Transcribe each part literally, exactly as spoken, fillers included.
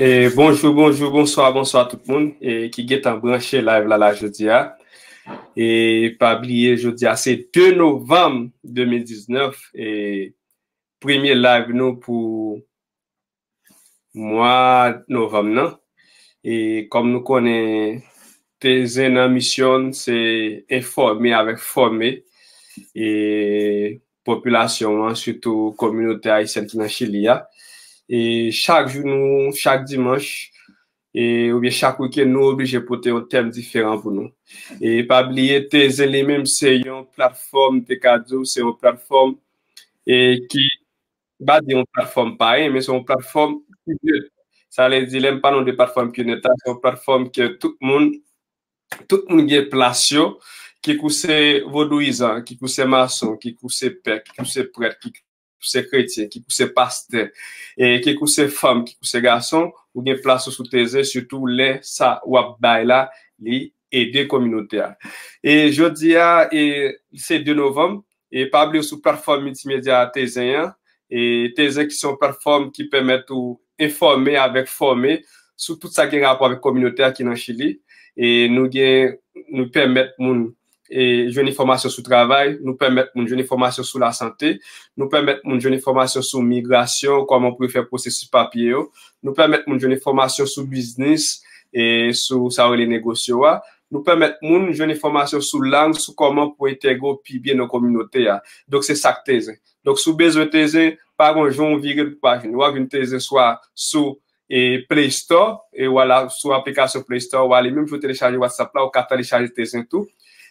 E, bonjou, bonjou, bonswa, bonswa tout moun, e, ki gentan branche live la, la jodi a. E pa bliye, jodi a se de novanm de mil diznèf, e premye live nou pou mwa novanm nan. E kòm nou konnen, Tezen nan misyon l se enfòme avèk fòme, e, popilasyon an, sitou kominote ayisyèn ki nan Chili a. E chak jou nou, chak dimanch, e, oubyen chak wikenn, nou oblije pote yon tèm diferan pou nou. E pa bliye, Tezen li menm se yon platfòm, te ka di w, se yon platfòm, e, ki m pa di yon platfòm payen, men se yon platfòm ki nèt. Sa vle di, lè m pale de platfòm ki nèt la, se yon platfòm ke tout moun, tout moun gen plas yo, ki kou se vodouyizan, ki kou se mason, ki kou se pè, ki kou se prèt, ki kou se kretyen, ki kou se pastè, e ki kou se fanm, ki kou se gason, ou gen plas ou sou Tezen, sitou lè sa w ap bay la, li ede kominote a. E jodi a, e, se de novanm, e pa bliye sou platfòm miltimedya Tezen an, e Tezen ki se yon platfòm ki pèmèt ou enfòme avèk fòme sou tout sa ki gen rapò avèk kominote a ki nan Chili. E nou gen, nou pèmèt moun, e, jwenn enfòmasyon sou travay, nou pèmèt moun jwenn enfòmasyon sou lasante, nou pèmèt moun jwenn enfòmasyon sou migrasyon, kòman pou yo fè pwosesis papye yo, nou pèmèt moun jwenn enfòmasyon sou biznis, e sou sa yo rele negosyo a, nou pèmèt moun jwenn enfòmasyon sou lang, sou kòman pou entegre w pi byen nan kominote a. Donk, se sa k Tezen. Donk, si w bezwen Tezen, pa gen yon jan w vire l pou pa jwenn. W ap jwenn Tezen swa sou, e, Play Store, e w al sou aplikasyon Play Store, w ale menm jan w telechaje WhatsApp la, ou ka telechaje Tezen tou.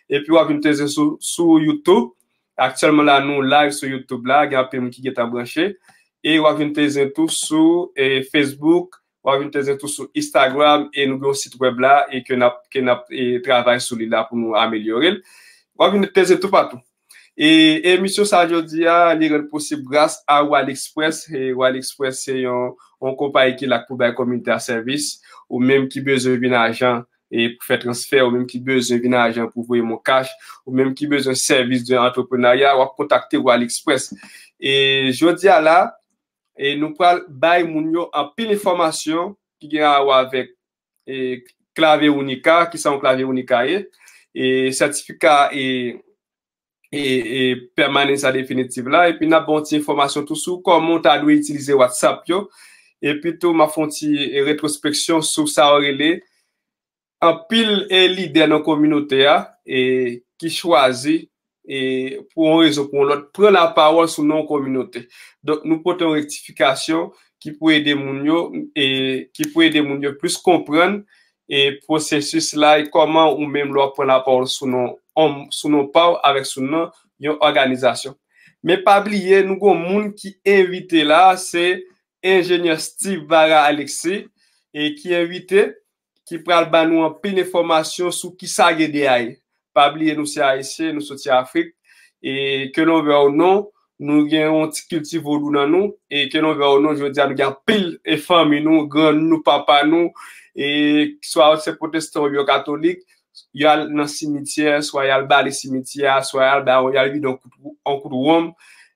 Epi w ap jwenn Tezen sou, sou YouTube. Aktyèlman la, nou live sou YouTube la, gen anpil moun ki gentan branche. E w ap jwenn Tezen tou sou, e, Facebook, w ap jwenn Tezen tou sou Instagram, e nou gen yon sit wèb la, e ke n ap, ke n ap, e, travay sou li la pou nou amelyore l. W ap jwenn Tezen toupatou. E emisyon sa jodi a, li rann posib gras a Wallexpress. E Wallexpress se yon, yon konpayi ki la pou bay kominote a sèvis. Ou menm ki bezwen vin ajan, e pou fè transfè, ou menm ki bezwen vin ajan pou voye mon kach, ou menm ki bezwen sèvis de antreprenarya, w ap kontakte Wallexpress. E jodi a la, e nou pral bay moun yo anpil enfòmasyon ki gen a wè avèk, e, Clave Única, ki sa yon Clave Única ye, e sètifika, e, e, e pèmanans sa definitif la, epi n ap ba w ti enfòmasyon tou sou kòman w ta dwe itilize WhatsApp yo, epi tou m ap fè yon ti, e, retwospeksyon sou sa yo rele anpil, e, lidè nan kominote a, e, ki chwazi, e, pou yon rezon pou yon lòt, pran lapawòl sou non kominote. Donk, nou pote yon rektifikasyon ki pou ede moun yo, e, ki pou ede moun yo plis konprann, e, pwosesis la, e kòman ou menm lè w ap pran lapawòl sou non, sou non pa w avèk sou non yon òganizasyon. Men pa bliye, nou gen yon moun ki envite la, se enjenyè Steve Vara Alexis, e ki envite, ki pral ba nou anpil enfòmasyon sou kisa G D A ye. Pa bliye, nou se Ayisyen, nou soti Afrik, e ke nou vle ou non, nou gen yon ti kilti vodou nan nou, e ke nou vle ou non, jodi a nou gen anpil, e fanmi nou, grann nou, papa nou, e swa se pwotestan oubyen katolik, y al nan simityè, swa y al bale simityè a, swa y al ba, y al vide yon kout, yon kout wonm,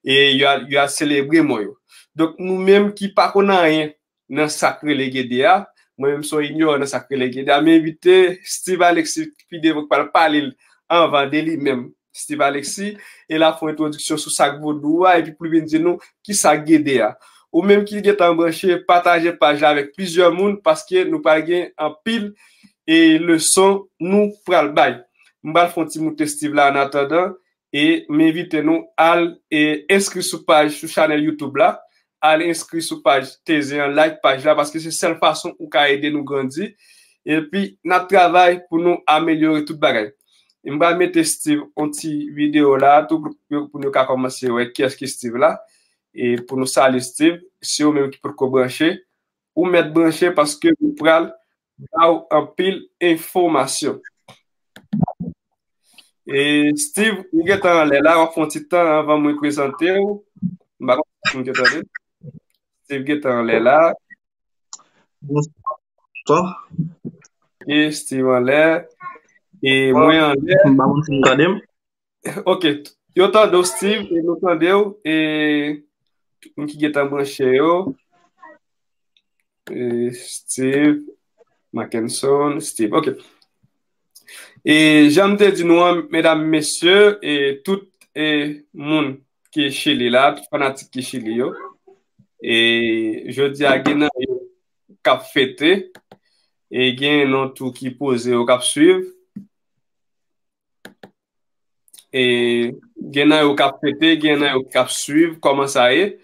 e y al, y al selebre mò yo. Donk, nou menm ki pa konn anyen nan sa k rele G D A, mwen menm se yon inyoran nan sa k rele G D A, m envite Steve Alexis pi devan k pral pale l anvan de li menm. Steve Alexis, e l ap fè yon entwodiksyon sou sa k vodou a, epi pou l vin di nou ki sa k Gede a. Ou menm ki gentan branche, pataje paj la avèk plizyè moun, paske nou pral gen anpil e leson nou pral bay. M pral fè yon ti moute Steve la an atandan, e m envite nou al e enskri sou paj, sou chanèl YouTube la, al enskri sou paj Tezen an, like paj la, paske se sèl fason ou ka ede nou grandi. Epi, n ap travay pou nou amelyore tout bagay. E m pral mete Steve yon ti videyo la, tou pou, pou nou ka kòmanse wè kiyès ki Steve la. E pou nou salye Steve, si ou menm ki potko branche, ou mèt branche paske nou pral ba w anpil enfòmasyon. E Steve, ou gentan anlè la, w ap fè yon ti tan anvan mwen prezante w. M pa konn si m gentan anlè. Steve gentan anlè la. Bonsoir. E Steve anlè. E mwen anlè. M pa konn si nou tande m. Ok. Yo tande w, Steve, e nou tande w. E tout moun ki gentan branche yo. E Steve, Mackenson, Steve. Ok. E jan m te di nou an, medam, mesye, e tout e moun ki Chili la, tout fanatik ki Chili yo. E jodi a gen nan yo k ap fete, e gen nan tou ki poze yo k ap swiv. E gen nan yo k ap fete, gen nan yo k ap swiv kòman sa ye.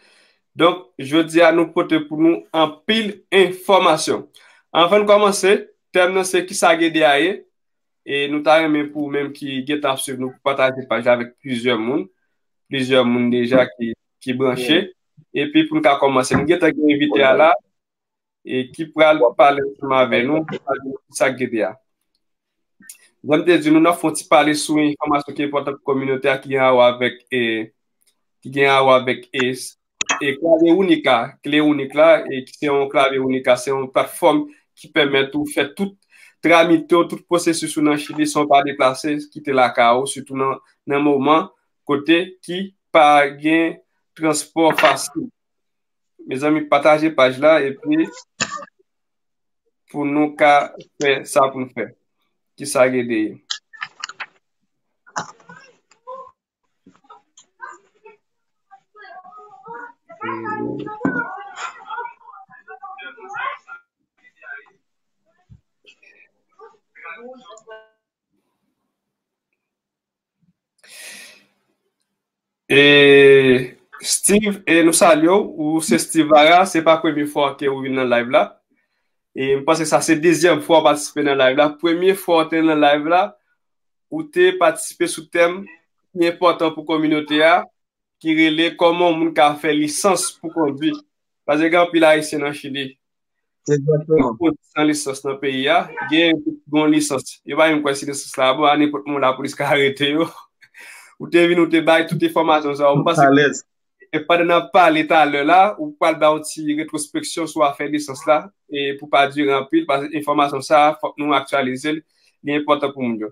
Donk, jodi a nou pote pou nou anpil enfòmasyon. Anvan n kòmanse, tèm nan se kisa Gede a ye. E nou ta renmen pou ou menm ki gentan ap swiv nou, pou pataje paj la avèk plizyè moun. Plizyè moun deja ki, ki branche. Epi pou n ka kòmanse, nou gentan gen envite a la, e ki pral pale ansanm avè nou, pale nou sa k Gede a. Jan m te di nou, n ap fè yon ti pale sou enfòmasyon ki enpòtan pou kominote a, ki gen a wè avèk, e, ki gen a wè avèk, e, e klave inik la, kle inik la, e ki se yon klave inik la, se yon platfòm ki pèmèt ou fè tout tramite w, tout pwosesis ou nan Chili san w pa deplase, kite lakay ou, sitou nan, nan moman kote ki pa gen transpò fasil. Mezanmi, pataje paj la, epi pou nou ka fè sa pou n fè. Kisa Gede ye? E Steve, e nou salye w, ou se Steve Vara, se pa premye fwa ke ou vin nan live la. E m panse sa se dezyèm fwa w patisipe nan live la. Premye fwa w te nan live la, ou te patisipe sou tèm ki enpòtan pou kominote a, ki rele kòman yon moun ka fè lisans pou kondwi. Paske gen anpil Ayisyen nan Chili. Egzakteman. Pou san lisans nan peyi a, gen yon lisans. Yo pa menm kwè si lisans la bon, a nenpòt moman lapolis ka arete yo. Ou te vin, ou te bay tout enfòmasyon sa yo. M panse e pandan n ap pale talè la, ou pral bay yon ti retwospeksyon sou afè lisans la, e pou pa dire anpil, paske enfòmasyon sa a, fòk nou aktyalize l, li enpòtan pou moun yo.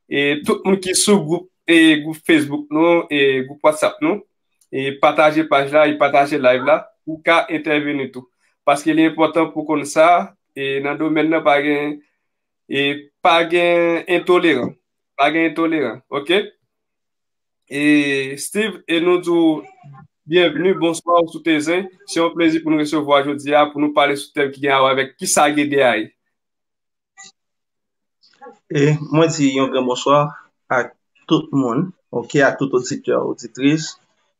E tout moun ki sou gwoup, e gwoup Facebook nou, e gwoup WhatsApp nou, e pataje paj la, e pataje live la, ou ka entèveni tou. Paske li enpòtan pou konn sa, e nan domèn nan pa gen, e pa gen entoleran. Pa gen entoleran, ok? E Steve, e nou di w byenvni, bonswa, ou sou Tezen. Se yon plezi pou nou resevwa jodi a, pou nou pale sou tèm ki gen a wè avèk kisa Gede a ye. E mwen di yon gran bonswa ak tout moun, ok, ak tout oditè, oditris,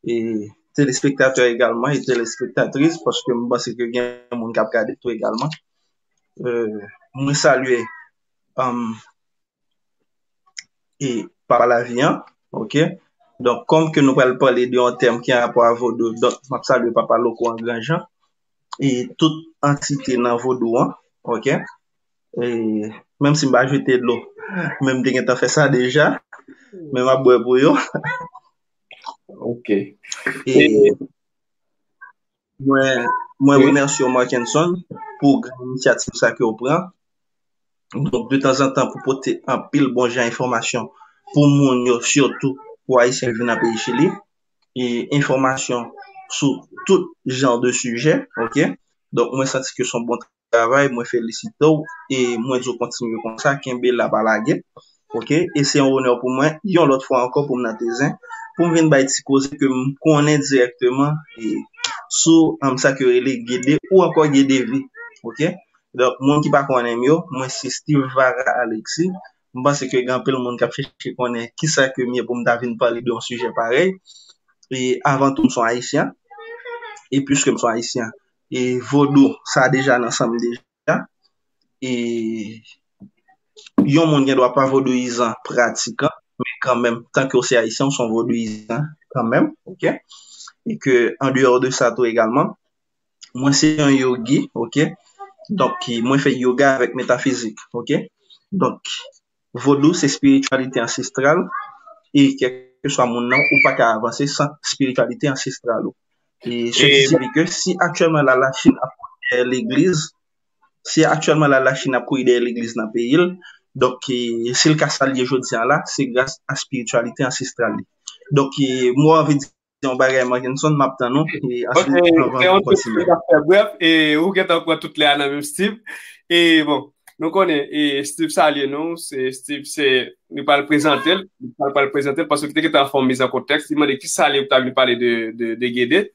e telespektatè egalman, e telespektatris, paske m panse ke gen moun k ap gade tou egalman. E mwen salye, um, e Papa Lavi an, ok? Donk, kòm ke nou pral pale de yon tèm ki an rapò a vodou, donk, m ap salye Papa Loko an gran jan, e tout antite nan vodou an, ok? E menm si m pa jete dlo, men m te gentan fè sa deja, men m ap bwè pou yo. Ok. E mwen, mwen remèsye w, Markenson, pou gran inisyativ sa ke w pran. Donk, de tanzantan, pou pote anpil bon jan enfòmasyon pou moun yo, sitou pou Ayisyen ki vin nan peyi Chili, e enfòmasyon sou tout jan de sijè, ok? Donk, mwen santi ke se yon bon travay, mwen felisite w, e mwen di w kontinye konsa, kenbe la, pa lage. Ok, e se yon onè pou mwen yon lòt fwa ankò pou m nan Tezen, pou m vin bay ti koze ke m konnen dirèkteman, e, sou, um, sa ke yo rele Gede ou ankò Gedevi. Ok, donk, moun ki pa konnen m yo, mwen se Steve Vara Alexis. M panse ke gen anpil moun k ap chèche konnen kisa ke m ye pou m ta vin pale de yon sijè parèy. E avan tou, m se yon Ayisyen. E piske m se yon Ayisyen, e vodou, sa deja nan san m deja. E yon moun gen dwa pa vodouyizan pratikan, men kanmenm, tanke w se Ayisyen, w se yon vodouyizan kanmenm, ok? E ke, an deyò de sa tou egalman, mwen se yon yogi, ok? Donk, mwen fè yoga avèk metafizik, ok? Donk, vodou se espirityalite ansestral, e kèlkeswa moun nan, ou pa ka avanse san espirityalite ansestral ou. E sètifye ke si aktyèlman la, Lachin ap kouri dèyè legliz, si aktyèlman la, Lachin ap kouri dèyè legliz nan peyi l, donk, e, si l ka sa l ye jodi a la, se gras a espirityalite ansestral li. Donk, e, mwen anvi di yon bagay, Markenson, m ap tann ou, e answit, anvan nou kontinye. Fè brèf, e ou gentan pran tout lè a nan menm Steve. E bon, nou konnen, e Steve salye nou, se Steve, se, li pral prezante l, li pral, pral prezante l, paske li te gentan fè yon miz an kontèks, li mande kisa li ta vin pale de, de, de Gede.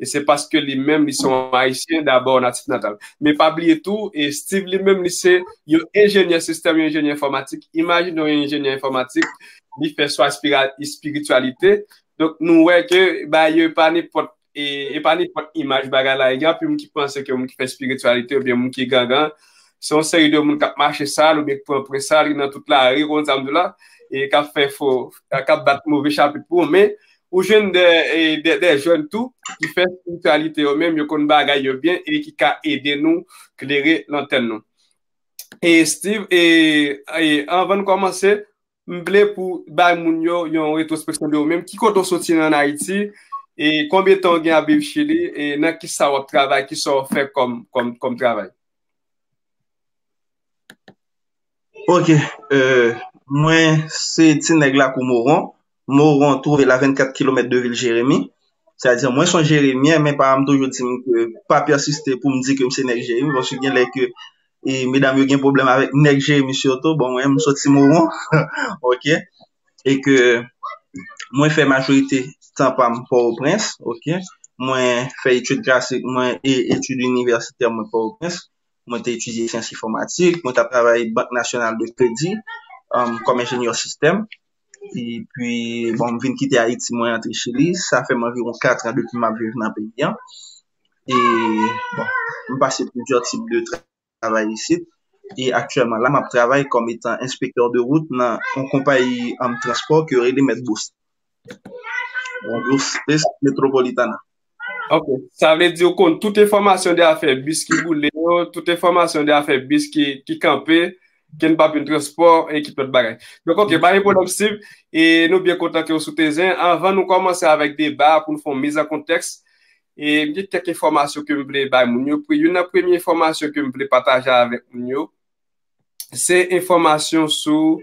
E se paske li menm, li se yon Ayisyen, dabò natif natal. Men pa bliye tou, e Steve li menm, li se yon enjenyè sistèm, yon enjenyè enfòmatik. Imajine yon enjenyè enfòmatik, li fè swa espira-, espirityalite. Donk, nou wè ke, ba, yo pa nenpòt, e, e pa nenpòt imaj bagay la. E gen anpil moun ki panse ke moun ki fè espirityalite oubyen moun ki gangan, se yon seri de moun k ap mache sal oubyen ki pran pwen sal, ki nan tout lari, konn sa m di w la, e k ap fè fo, k ap bat move chapit pou ou. Men, ou jwenn de, e, de, de jèn tou ki fè espirityalite yo menm, yo konn bagay yo byen e ki ka ede nou klere lantèn nou. E Steve, e, e anvan n kòmanse, m vle pou bay moun yo yon retwospeksyon de ou menm. Ki kote w soti ann Ayiti? E konbyen tan w gen ap viv Chili? E nan kisa w ap travay? Kisa w fè kòm, kòm, kòm travay? Ok, euh, mwen se ti nèg lakou Moron. Moron twouve l a vennkat kilomèt de vil Jeremi. Sètadi, mwen se yon Jeremyen, men paran m toujou di m ke pa pèsiste pou m di ke m se nèg Jeremi, paske gen lè ke, e, medam yo gen pwoblèm avèk nèg Jeremi sitou. Bon, mwen, m soti Moron, ok? E ke mwen fè majorite tan pa m Pòtoprens, ok? Mwen fè etid klasik mwen e etid inivèsitè mwen Pòtoprens. Mwen te etidye syans enfòmatik, mwen t ap travay Bank Nasyonal de Kredi, um, kòm enjenyè sistèm. Epi, bon, m vin kite Ayiti, mwen antre Chili. Sa fè m anviwon kat an depi m ap viv nan peyi an. E, bon, m pase plizyè tip de travay isit. E aktyèlman la, m ap travay kòm etan enspektè de wout nan yon konpayi, um, transpò ke yo rele Metbus. Metbus Metropolitana. Ok. Sa vle di ou konn tout enfòmasyon de afè bis ki boule yo, tout enfòmasyon de afè bis ki, ki kanpe, ke n p ap jwenn transpò e ki lòt bagay. Donk, ok, pa gen pwoblèm, Steve. E nou byen kontan ke w sou Tezen. Anvan nou kòmanse avèk deba a, pou n fè yon miz an kontèks, e m gen kèk enfòmasyon ke m vle bay moun yo. Pou youn nan premye enfòmasyon ke m vle pataje avèk moun yo, se enfòmasyon sou,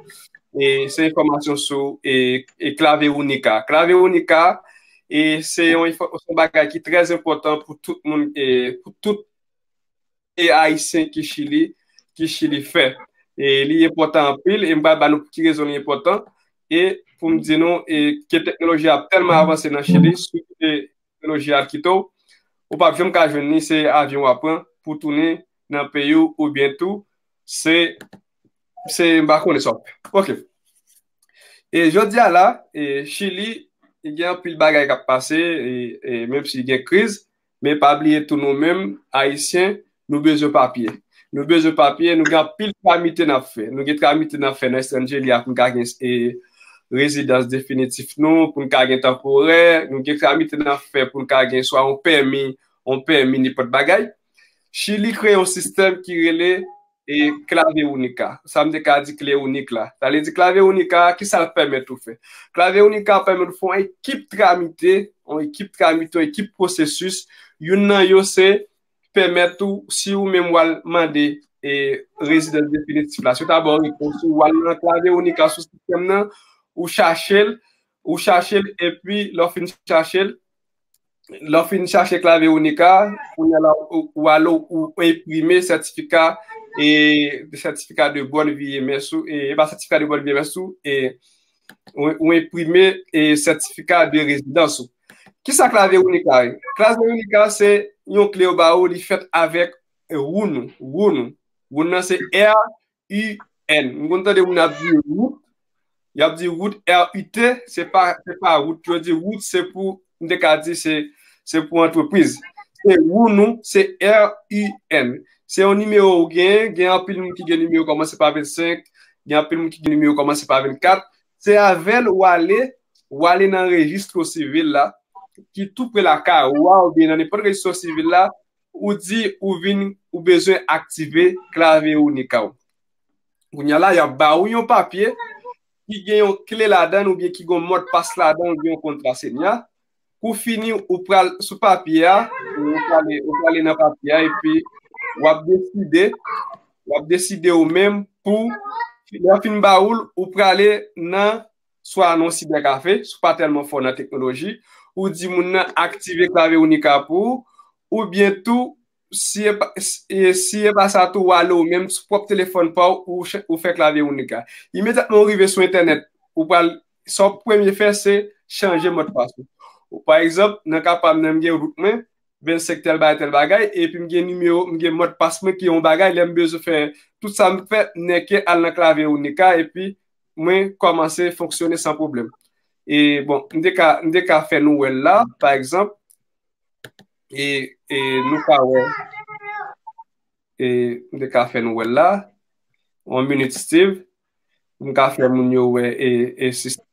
e, se enfòmasyon sou, e, e Claveounica. Claveounica, e, se yon enfò-, se yon bagay ki trè enpòtan pou tout moun, e, pou tout e Ayisyen ki Chili, ki Chili fè. E li enpòtan anpil, e m pral ba nou pou ki rezon li enpòtan, e pou m di nou, e ke teknoloji a ap tèlman avanse nan Chili, si w kite teknoloji a kite w, ou p ap janm ka jwenn li, se avyon w ap pran pou tounen nan peyi w, oubyen tou, se, se, m pa konnen sa w ap fè. Ok. E jodi a la, e Chili, gen anpil bagay k ap pase, e, e menm si gen kriz, men pa bliye tou nou menm, Ayisyen, nou bezwen papye. Nou bezwen papye, nou gen anpil tramite n ap fè. Nou gen tramite n ap fè nan Estranje a pou n ka gen, e, rezidans definitif nou, pou n ka gen tanporè, nou gen tramite n ap fè pou n ka gen swa yon pèmi, yon pèmi nenpòt bagay. Chili kreye yon sistèm ki rele, e, Claveounica. Sa m te ka di kle inik la. Sa vle di Claveounica, kisa l pèmèt ou fè? Claveounica pèmèt ou fè yon ekip tramite, yon ekip tramite, yon ekip pwosesis. Youn nan yo se pèmèt ou, si ou menm w al mande, e, rezidans definitif la, si w ta ba w repons, ou al nan Claveounica sou sistèm nan, ou chache l, ou chache l, epi lè w fin chache l, lè w fin chache Claveounica, kounye a la, ou, ou ale, ou enprime sètifika e sètifika de bòn V M S ou, e, e pa sètifika de bòn V M S ou, e ou, ou enprime, e sètifika de rezidans ou. Kisa Clave Unica ye? Clave Unica se yon kle yo ba ou, li fèt avèk, e, woun ou, woun ou. Woun nan se R U N. M konn tande moun ap di root, y ap di root, R U T, se pa, se pa root, yo di root, se pou, m te ka di, se, se pou antrepriz. Se woun ou, se R U N. Se yon nimewo ou genyen, gen anpil moun ki gen nimewo kòmanse pa vennsenk, gen anpil moun ki gen nimewo kòmanse pa vennkat. Se avè l ou ale, ou ale nan rejistro sivil la, ki tou pre lakay ou a, oubyen nan nenpòt rejistro sivil la, ou di ou vin, ou bezwen aktive Clave Unica ou. Kounye a la, y ap ba ou yon papye ki gen yon kle ladan l oubyen ki gen yon modpas ladan l oubyen yon kontrasenya. Kou fini, ou pral sou papye a, ou prale, ou prale nan papye a, epi w ap deside, w ap deside ou menm pou, lè yo fin ba ou l, ou prale nan, swa nan yon sibèkafe, si w pa tèlman fò nan teknoloji, ou di moun nan aktive Clave Unica pou ou, oubyen tou, si e pa, si e pa sa tou, w ale ou menm sou pwòp telefòn pa w, ou, ou fè Clave Unica. Imedyatman ou rive sou entènèt, ou pral, sa w premye fè, se chanje modpas ou. Ou, pa egzanp, nan ka pa m nan, m gen root mwen, vennsenk tèl bagay, tèl bagay, epi m gen nimewo, m gen modpas mwen ki yon bagay, lè m bezwen fè tout sa m fè, m nèke al nan Clave Unica, epi mwen kòmanse fonksyone san pwoblèm. E bon, m te ka, m te ka fè nou wè l la, pa egzanp, e, e nou ka wè, e m te ka fè nou wè l la, yon minit, Steve, m ka fè moun yo wè, e, e sistèm.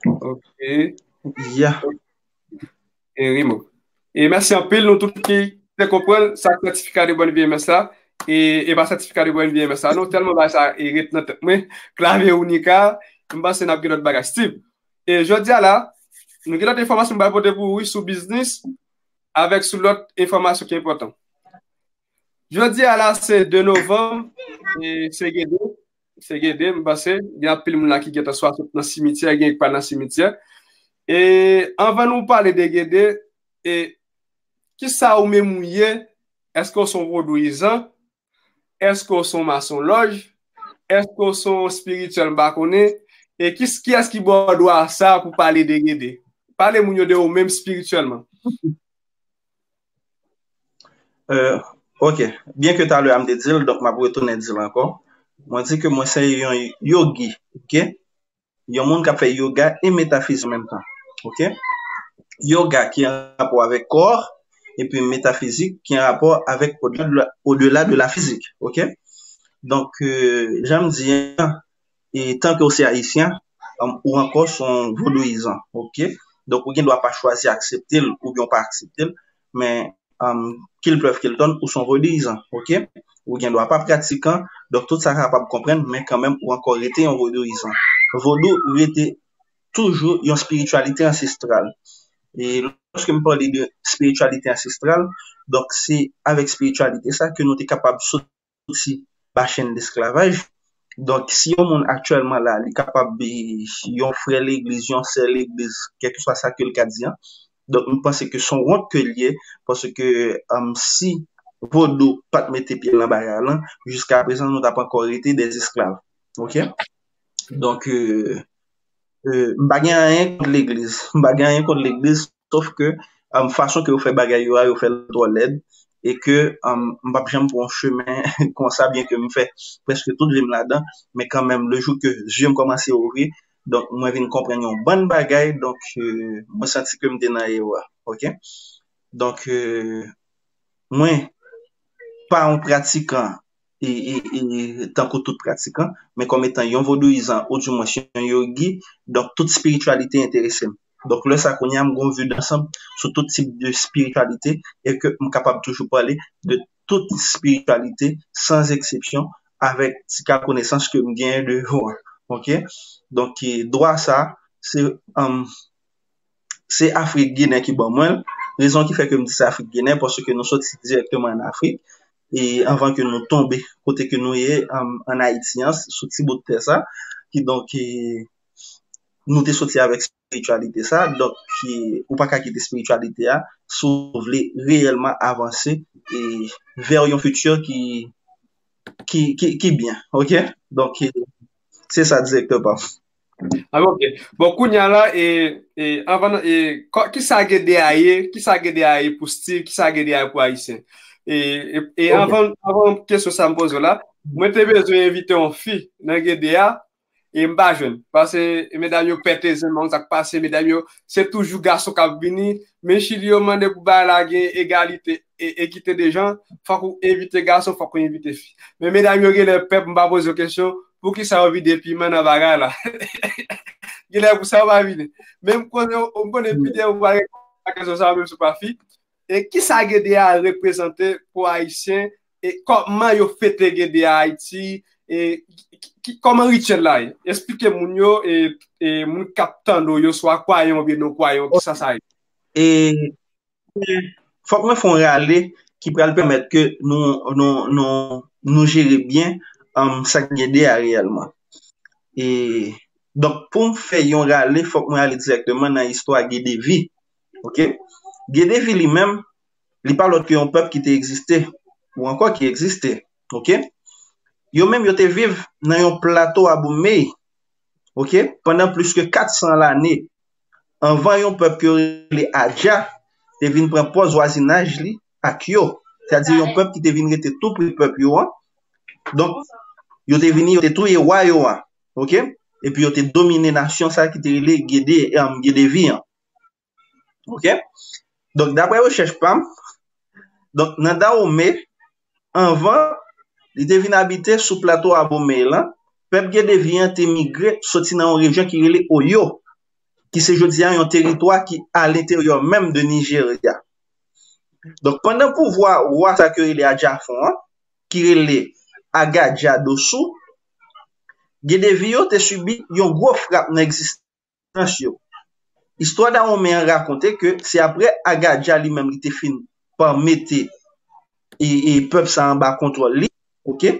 Ok. Yeah. E remove. E mèsi anpil nou tout ki te konprann sa sètifika de bòn V M S la. E, e pa sètifika de bòn V M S la, non, tèlman bagay sa e ret nan tèt mwen. Clave Unica, m panse n ap gen lòt bagay. Steve, e jodi a la, nou gen lòt enfòmasyon m pral pote pou ou, wi, sou biznis, avèk sou lòt enfòmasyon ki enpòtan. Jodi a la, se de novanm, e se gen de. Se Gede, m panse, gen anpil moun la ki gentan swa sot nan simityè, gen ki pa nan simityè. E anvan nou pale de Gede, e kisa ou menm ou ye? Èske w se yon vodouyizan? Èske w se yon masonlòj? Èske w se yon espirityèl? M pa konnen. E ki, kiyès ki ba w dwa sa pou pale de Gede? Pale moun yo de ou menm espirityèlman. Euh, ok. Byen ke talè a m te di l, donk m ap retounen di l ankò. Mwen di ke mwen se yon yogi, ok? Yon moun k ap fè yoga e metafizik an menm tan, ok? Yoga ki an rapò avèk kò, epi metafizik ki an rapò avèk au-delà de la, au-delà de la physique, ok? Donk, euh, jan m di an, e tanke w se ayisyen, um, ou ankò se yon vodouyizan, ok? Donk, ou gen dwa pa chwazi aksepte l oubyen w pa aksepte l, men um, qu'il pleuve qu'il tonne, ou se yon vodouyizan, ok? Ou gen dwa pa pratikan, donk tout sa kapab konprann, men kanmenm ou ankò rete yon vodouyizan. Vodou rete toujou yon espirityalite ansestral. E lòske m pale de espirityalite ansestral, donk se avèk espirityalite sa ke nou te kapab soti ba chenn lesklavaj. Donk, si yon moun aktyèlman la, li kapab yon frè legliz, yon sè legliz, kèlkeswa sa ke l ka di an, donk, m panse ke se yon wont ke l ye, paske um, si Vodou pa t mete pye l nan bagay lan, jiska prezan, nou t ap ankò rete dè esklav. Ok? Donk, euh, euh, m pa gen anyen kont legliz. M pa gen anyen kont legliz, sof ke um, fason ke yo fè bagay yo a, yo fè l twò lèd, e ke um, m p ap janm pran yon chemen konsa, byen ke m fè prèske tout vi m ladan, men kanmenm, le jou ke zye m kòmanse ouvri, donk, mwen vin konprann yon bann bagay, donk, euh, mwen santi ke m te nan erè, ok? Donk, euh, mwen pa yon pratikan e, e, e tankou tout pratikan, men kòm etan yon vodouyizan, ou dimwens yon yogi, donk tout espirityalite enterese m. Donk, lè sa kounye a, m gen yon vi dansanm sou tout tip de espirityalite e ke m kapab toujou pale de tout espirityalite, san eksepsyon, avèk ti ka konesans ke m genyen de yo an. Ok? Donk, e, dwa sa, se, um, se Afrik Ginen ki ban mwen l. Rezon ki fè ke m di se Afrik Ginen, paske nou soti dirèkteman ann Afrik. E anvan ke nou tonbe kote ke nou ye, um, ann Ayiti an, sou ti bout tè sa. Kidonk, e, nou te soti avèk espirityalite sa. Donk, e, ou pa ka kite espirityalite a si w vle reyèlman avanse e vè yon fiti ki, ki, ki, ki byen. Ok? Donk, e, se sa direktè pa m. Ah, ok. Bon, kounye a la, e, e, anvan, e, kisa Gede a ye, kisa Gede a ye pou Steve, kisa Gede a ye pou Ayisyen? E, e, e anvan, anvan kesyon sa m poze w la, mwen te bezwen envite yon fi nan Gede a, e m pa jwenn. Paske medam yo pète zen, m pa konn sa k pase, medam yo, se toujou gason k ap vini, men Chili yo mande pou bagay la gen egalite, e, ekite de jan, fòk ou envite gason, fòk ou envite fi. Men medam yo genlè pè pou m pa poze yo kesyon, poukisa yo vide piman nan bagay la? Genlè pou sa yo pa vide. Men m konnen, m konnen pite ou pa reponn a kesyon sa yo, menm si w pa fi. E kisa Gede a reprezante pou Ayisyen? E kòman yo fete Gede a Ayiti? E ki, ki, kòman rityèl la ye? Esplike moun yo, e, e moun k ap tande w yo, swa kwayan oubyen non kwayan, kisa sa ye? E fòk mwen fè yon rale ki pral pèmèt ke nou, nou, nou, nou jere byen, um, sa k gen de a reyèlman. E, donk, pou m fè yon rale, fòk mwen ale dirèkteman nan istwa Gedevi. Ok? Gedevi li menm, li pa lòt ke yon pèp ki te egziste, ou ankò ki egziste. Ok? Yo menm, yo te viv nan yon plato Abomey, ok, pandan plis ke kat san lane, anvan yon pèp ke yo rele Adja te vin pran pòz vwazinaj li ak yo. Sètadi yon pèp ki te vin rete tou pre pèp yo an. Donk, yo te vini, yo te touye wa yo an, ok? Epi yo te domine nasyon sa ki te rele Gede, em, Gedevi an. Ok? Donk, daprè rechèch pa m, donk, nan Dahomey, anvan, li te vin abite sou plato Abomey lan, pèp Gedevi an te migre soti nan yon rejyon ki rele Oyo, ki se jodi a yon teritwa ki alenteryè menm de Nijerya. Donk, pandan pouvwa wa sa ke rele Ajafon an, ki rele Agaja Dosu, Gedevi yo te sibi yon gwo frap nan egzistans yo. Istwa Dahomey an rakonte ke se apre Agaja li menm li te fin pa mete e, e pèp sa anba kontwòl li, ok?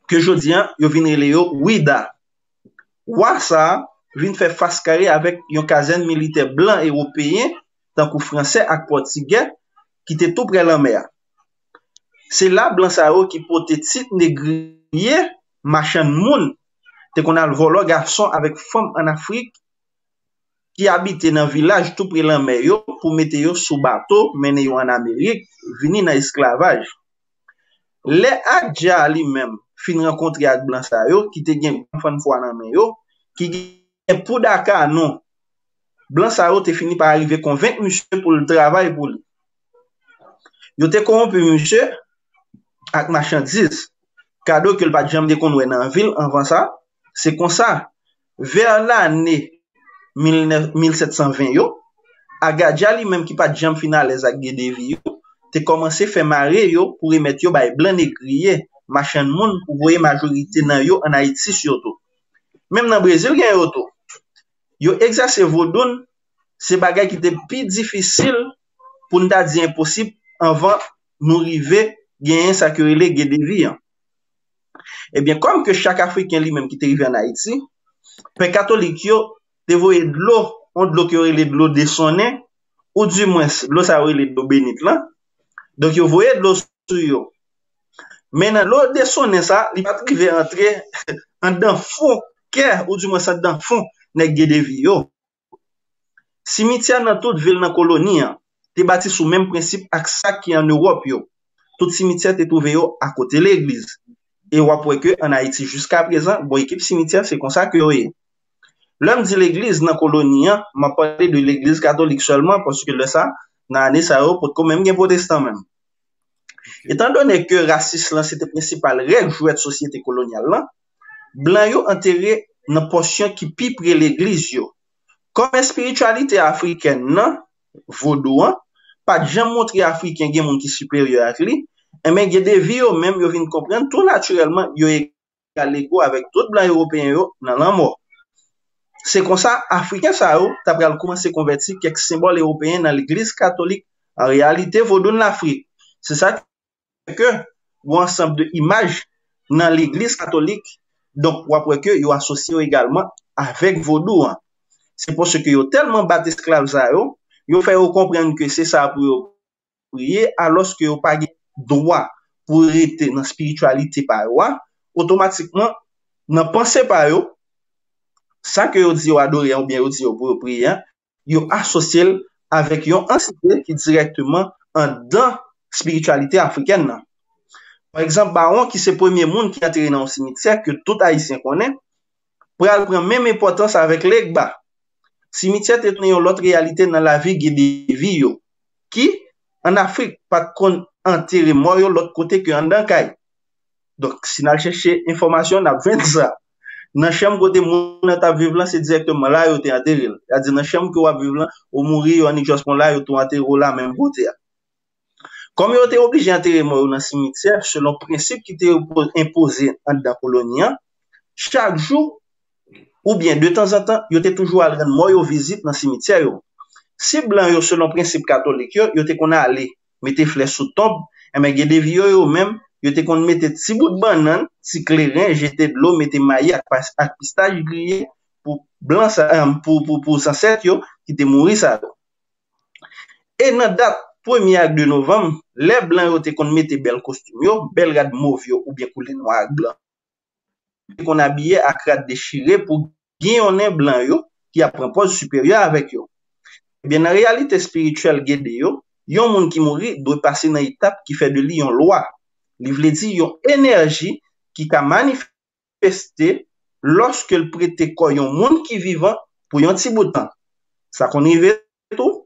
ke jodi a yo vin rele yo Ouidah. Wa sa a vin fè fas kare avèk yon kazèn militè blan ewopeyen, tankou fransè ak pòtigè, ki te tou prè lanmè a. Se la blan sa yo ki pote tit negriye, machann moun, te konn al vòlò gason avèk fanm ann Afrik ki abite nan vilaj tou pre lanmè yo pou mete yo sou bato, mennen yo ann Amerik, vini nan esklavaj. Lè Adja li menm fin rankontre ak blan sa yo ki te gen grann fann fwa nan men yo, ki gen poud a kanon, blan sa yo te fini pa rive konvenk misye pou l travay pou li. Yo te kowonpi misye ak machandiz, kado ke l pa t janm te konn wè nan vi l anvan sa. Se konsa, vè lane mil nèf, mil sèt san ven yo, Agadja li menm ki pa t janm fin alèz ak Gedevi yo, te kòmanse fè mare yo pou remèt yo bay blan negriye, machann moun pou voye majorite nan yo ann Ayiti sitou. Menm nan Brezil gen yo tou. Yo egzèse vodoun, se bagay ki te pi difisil pou n ta di enposib anvan nou rive genyen sa ke yo rele Gedevi an. Ebyen, kòm ke chak Afriken li menm ki te rive ann Ayiti, pè katolik yo te voye dlo, yon dlo ke yo rele dlo desonnen, ou dimwens dlo sa yo rele dlo benit lan. Donk, yo voye dlo sou yo. Men nan dlo desonnen sa, li pa t rive antre anndan fon kè, ou dimwens anndan fon nèg Gedevi yo. Simityè nan tout vil nan koloni an te bati sou menm prensip ak sa ki ann Ewòp yo. Tout simityè te twouve yo akote legliz. E w ap wè ke ann Ayiti jiskaprezan, gon ekip simityè se konsa ke yo ye. Lè m di legliz nan koloni an, m ap pale de legliz katolik sèlman, paske lè sa, nan ane sa yo, potko menm gen pwotestan menm. Etandone ke rasis lan se te prensipal règ jwèt sosyete kolonyal lan, blan yo antere nan pòsyon ki pi pre legliz yo. Kòm espirityalite afrikèn nan, vodou an, pa t janm montre Afriken gen moun ki siperyè ak li, enben Gedevi yo menm yo vin konprann tou natirèlman yo egal ego avèk tout blan ewopeyen yo nan lanmò. Se konsa, Afriken sa yo ta pral kòmanse konvèti kèk senbòl ewopeyen nan legliz katolik, an reyalite vodoun Lafrik. Se sa ke yon ansanm de imaj nan legliz katolik, donk w ap wè ke yo asosye yo egalman avèk vodou an. Se paske yo tèlman bat esklav sa yo, yo fè yo konprann ke se sa pou yo priye, alòske yo pa gen dwa pou rete nan espirityalite pa yo a, otomatikman, nan panse pa yo, sa ke yo di yo adore an oubyen yo di yo pou yo priye an, yo asosye l avèk yon antite ki dirèkteman anndan espirityalite afrikèn nan. Pa egzanp, Bawon, ki se premye moun ki antere nan yon simityè ke tout Ayisyen konnen, pral pran menm enpòtans avèk Legba. Simityè te tounen yon lòt reyalite nan lavi Gedevi yo, ki, ann Afrik, pa t konn antere mò yo lòt kote ke anndan kay. Donk, si n al chèche enfòmasyon, n ap jwenn sa. Nan chanm kote moun nan t ap viv lan, se dirèkteman la yo te antere l. Sètadi, nan chanm ke w ap viv lan, ou mouri, yo annik jòs pon la, yo tou antere w la menm kote a. Kòm yo te oblije antere mò yo nan simityè, selon prensip ki te enpoze anndan koloni an, chak jou, oubyen de tanzantan, yo te toujou al rann mò yo vizit nan simityè yo. Si blan yo, selon prensip katolik yo, yo te konn ale mete flè sou tonb, enben Gedevi yo, yo menm, yo te konn mete ti bout bannann, ti kleren, jete dlo, mete mayi ak, ak pistach griye pou blan sa, pou, pou, pou zansèt yo ki te mouri sa yo. E nan dat premye ak de novanm, lè blan yo te konn mete bèl kostim yo, bèl rad mov yo oubyen koulè nwa ak blan, te konn abiye ak rad dechire pou giyonnen blan yo ki ap pran pòz siperyè avèk yo. Ebyen, nan reyalite espirityèl Gede yo, yon moun ki mouri dwe pase nan etap ki fè de li yon lwa. Li vle di yon enèji ki ka manifeste lòske l prete kò yon moun ki vivan pou yon ti bout tan. Sa konn rive tou,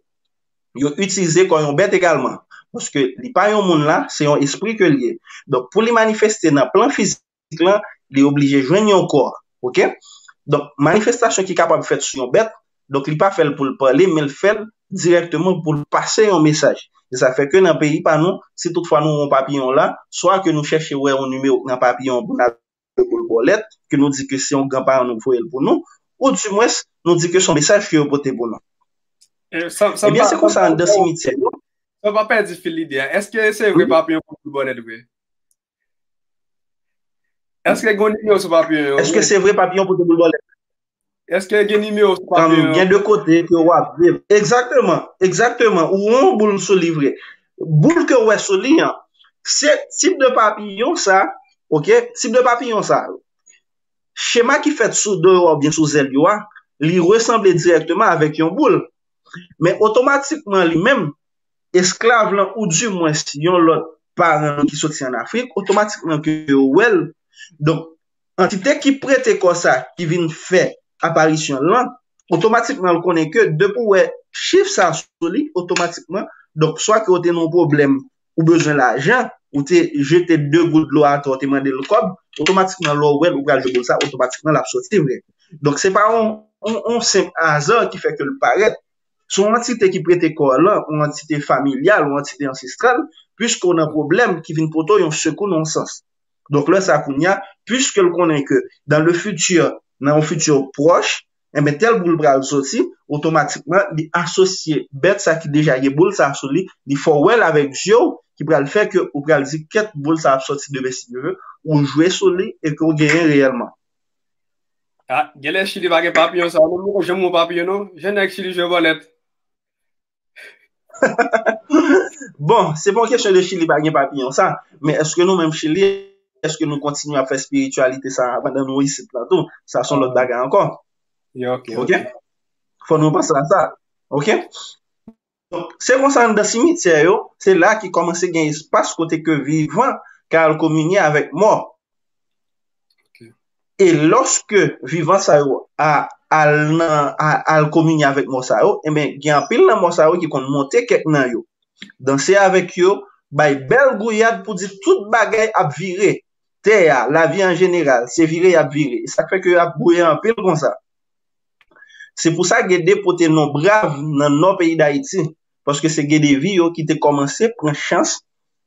yo itilize kò yon bèt egalman. Paske li pa yon moun la, se yon espri ke l ye. Donk, pou li manifeste nan plan fizik lan, li oblije jwenn yon kò. Oke? Donk, manifestasyon ki kapab fèt sou yon bèt, donk, li pa fè l pou l pale, men l fè l dirèkteman pou l pase yon mesaj. Se sa k fè ke nan peyi pa nou, si toutfwa nou wè yon papiyon la, swa ke nou chèche wè yon nimewo nan papiyon pou n ap pou l bòlèt, ke nou di ke se yon granparan nou k voye l pou nou, ou dimwens, nou di ke se yon mesaj ke yo pote pou nou. Ebyen, se konsa anndan simityè yo. San pa pèdi fil lide a, èske se vre papiyon pou l bòlèt vre? Èske gen nimewo sou papiyon an? Èske se vre papiyon pote boul bòlèt? Èske gen nimewo sou papiyon an? Gen de kote ke w ap viv. Egzakteman, egzakteman. Ou wè yon boul sou li vre. Boul ke w wè sou li an, se tip de papiyon sa, ok? Tip de papiyon sa. Chema ki fèt sou do yo oubyen sou zèl yo a, li resanble dirèkteman avèk yon boul. Men otomatikman li menm, esklav lan oudimwens yon lòt paran ki soti ann Afrik, otomatikman ke yo wè l. Donk, antite ki prete kò sa ki vin fè aparisyon l lan, otomatikman l konnen ke depi w wè chif sa sou li, otomatikman, donk swa ke w te nan yon pwoblèm, ou bezwen lajan, ou te jete de gout dlo atè, ou te mande l kòb, otomatikman lè w wè l, ou pral jwe boul sa, otomatikman l ap soti vre. Donk se pa yon, yon, yon senp aza ki fè ke l parèt. Se yon antite ki prete kò lan, yon antite familyal, yon antite ansestral, piske w nan pwoblèm ki vin pote w yon sekou nan yon sans. Donk lè sa kounye a, piske l konnen ke dans le futur, nan yon fiti pwòch, enben tèl boul pral soti, otomatikman li asosye bèt sa ki deja gen boul sa sou li, li fè w wè l avèk zye w, ki pral fè ke ou pral di kèt boul sa ap soti demen si Dye vle, ou jwe sou li e ke w genyen reyèlman. Ah, genlè Chili pa gen papiyon sa, mwen mwen janm wè papiyon non, jan nèg Chili jwe bòlèt. Bon, se pa yon kesyon de Chili pa gen papiyon sa, men èske nou menm Chili, èske nou kontinye ap fè espirityalite sa pandan nou isit la tou? Sa se yon lòt bagay ankò. Yeah, ok, ok. Fò nou panse a sa. Ok? Donk, se konsa anndan simityè yo, se la ki kòmanse gen espas kote ke vivan ka al kominye avèk mò. E lòske vivan sa yo a, al, nan, a, al kominye avèk mò sa yo, enben, gen anpil nan mò sa yo ki konn monte kèk nan yo. Danse avèk yo, bay bèl gouyad pou di tout bagay ap vire. Tè a, lavi an jeneral, se vire y ap vire. E sa k fè ke y ap gouye anpil konsa. Se pou sa Gede pote non brav nan nò peyi Dayiti, paske se Gedevi yo ki te kòmanse pran chans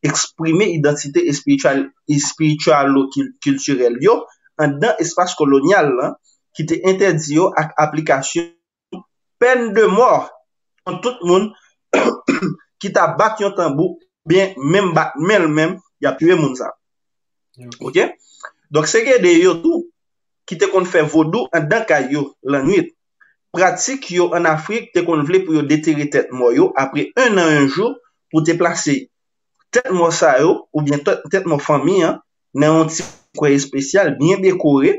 eksprime idantite espirityalo-kiltirèl yo anndan espas kolonyal lan ki te entèdi yo ak aplikasyon pèn de mò kont tout moun ki ta bat yon tanbou oubyen menm bat men l menm, y ap tiye moun sa. Ok? Donk se Gede yo tou ki te konn fè vodou anndan kay yo lannwit. Pratik yo ann Afrik te konn vle pou yo detere tèt mò yo apre en an en jou pou te plase tèt mò sa yo oubyen tèt mò fanmi an nan yon ti kwen espesyal byen dekore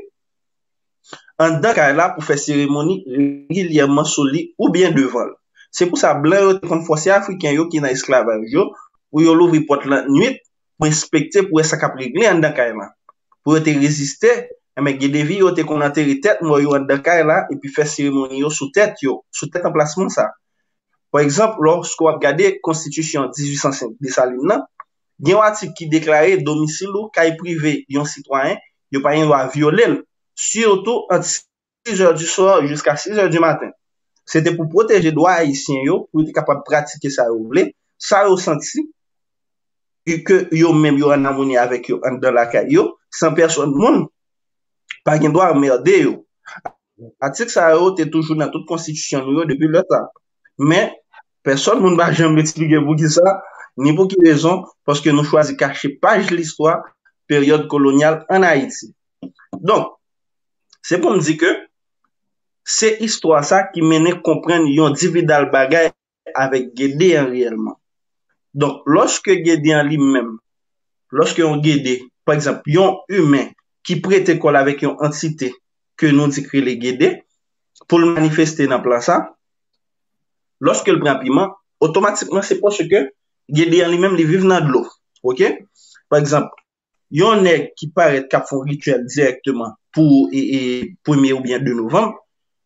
anndan kay la pou fè seremoni regilyèman sou li oubyen devan l. Se pou sa blan yo te konn fòse Afriken yo ki nan esklavaj yo pou yo louvri pòt lannwit pou enspekte pou wè sa k ap regle anndan kay la. Pou yo te reziste, enben Gedevi yo te konn antere tèt mò yo anndan kay la epi fè seremoni yo sou tèt yo, sou tèt anplasman sa. Pa egzanp, lòske w ap gade konstitisyon dizuit san senk Desalin nan, gen yon atik ki deklare domisil ou kay prive yon sitwayen, yo pa gen dwa vyole l, sitou ant sizè di swa jiska sizè di maten. Se te pou pwoteje dwa ayisyen yo, pou yo te kapab pratike sa yo vle, sa yo santi, e ke yo menm yo ann amoni avèk yo anndan lakay yo, san pèsòn moun pa gen dwa anmède yo. Atik sa yo te toujou nan tout konstitisyon nou yo depi lè sa. Men, pèsòn moun pa janm eksplike poukisa, ni pou ki rezon, paske nou chwazi kache paj listwa peryòd kolonyal ann Ayiti. Donk, se pou m di ke se istwa sa ki mennen konprann yon dividal bagay avèk Gede an reyèlman. Donk, lòske Gede an li menm, lòske yon Gede, pa egzanp, yon imen ki prete kò l avèk yon antite ke nou di k rele Gede, pou l manifeste nan plan sa, lòske l pran piman, otomatikman se paske Gede an li menm li viv nan dlo. Ok? Pa egzanp, yon nèg ki parèt k ap fè yon rityèl dirèkteman pou e, e, premye oubyen de novanm,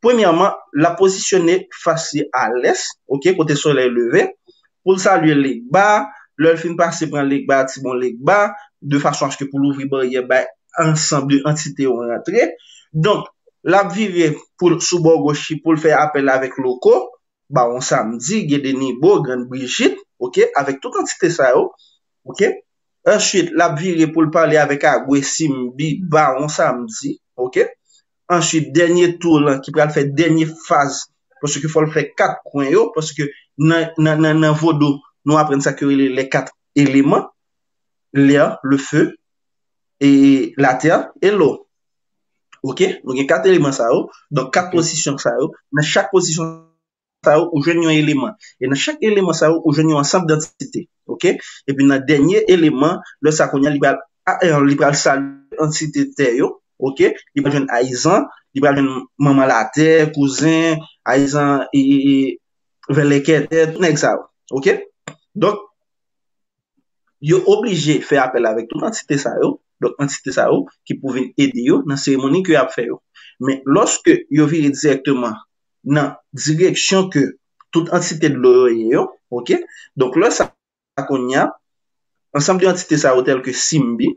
premyèman, l ap pozisyone fas li a lès, ok, kote solèy leve, pou l salye Legba, lè l fin pase pran Legba, ti bon Legba, de fason aske pou l ouvri baryè bay ansanm de antite yo rantre. Donk, l ap vire pou l sou bò goch li pou l fè apèl avèk Loko, Bawon Samdi, Gede Nibo, Grann Brijit, ok, avèk tout antite sa yo, ok. Answit, l ap vire pou l pale avèk Agwe Simbi, Bawon Samdi, ok. Answit, dènye tou lan ki pral fè dènye faz, paske fò l fè kat kwen yo, paske nan, nan, nan, nan vodou, nou aprann sa ki rele les quatre éléments, l'air, le feu, e, latè e lo. Oke? Nou gen kat eleman sa yo. Donk, kat pozisyon sa yo. Nan chak pozisyon sa yo, ou jwenn yon eleman. E nan chak eleman sa yo, ou jwenn yon ansanm dantite. Oke? Epi nan dènye eleman, lè sa kounye a, li pral, a, e, li pral salye antite tè yo. Oke? Li pral jwenn ayizan, li pral jwenn manman latè, kouzen, ayizan, e, e, e, vèlèkètè, tout nèg sa yo. Oke? Donk, yo oblije fè apèl avèk tout antite sa yo, donk antite sa yo ki pou vin ede yo nan seremoni ke y ap fè yo. Men lòske yo vire dirèkteman nan direksyon ke tout antite dlo yo ye yo, oke? Donk lè sa kounye a, ansanm de antite sa yo tèl ke Simbi,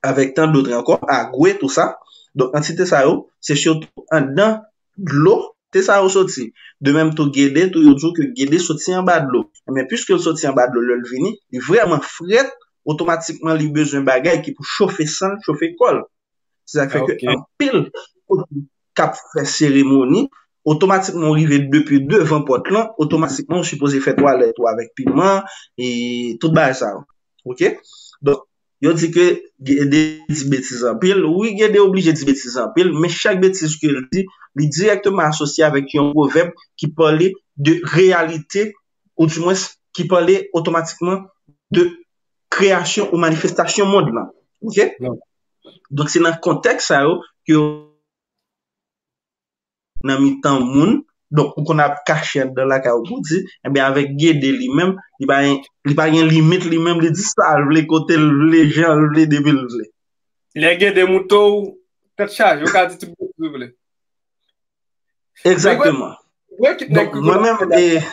avèk tan dòt ankò, Agwe, tou sa. Donk antite sa yo, se sitou anndan dlo te sa yo soti. De menm tou Gede, tou yo di w ke Gede soti anba dlo. Ebyen, piske l soti anba dlo, lè l vini, li vrèman frèt, otomatikman li bezwen bagay ki pou chofe san l, chofe kò l. Se sa k fè ke anpil kote k ap fè seremoni, otomatikman w rive depi devan pòt lan, otomatikman w sipoze fè twalèt ou avèk piman, e tout bagay sa yo. Oke? Donk, yo di ke Gede di betiz anpil. Wi, Gede oblije di betiz anpil, men chak betiz ke l di, li dirèkteman asosye avèk yon pwovèb ki pale de reyalite, oudimwens, ki pale otomatikman de kreyasyon ou manifestasyon mond lan. Oke? Donk, se nan kontèks sa yo ke yo nan mitan moun. Donk, ou konn ap kache anndan lakay ou pou di, ebyen, avèk Gede li menm, li pa gen, li pa gen limit li menm, li di sa l vle, kote l vle, jan l vle, depi l vle. Lè Gede moute w, tèt chaje, ou ka di tout betiz ou vle. Egzakteman. Gwo ekip nèg ki konn ap fè live.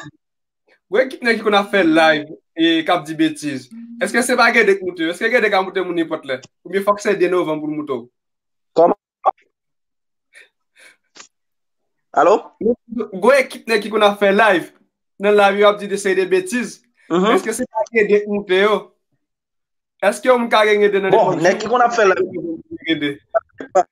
Gwo ekip nèg ki konn ap fè live e k ap di betiz. Èske se pa Gede k moute yo? Èske Gede ka moute moun nenpòt lè? Oubyen fòk se de novanm pou l moute w? Kòman? Alo? Gwo ekip nèg ki konn ap fè live. Nan live yo ap di de seri de betiz. Èske se pa Gede k moute yo? Èske yon moun ka gen Gede nan nenpòt jou? Bon, nèg ki konn ap fè live.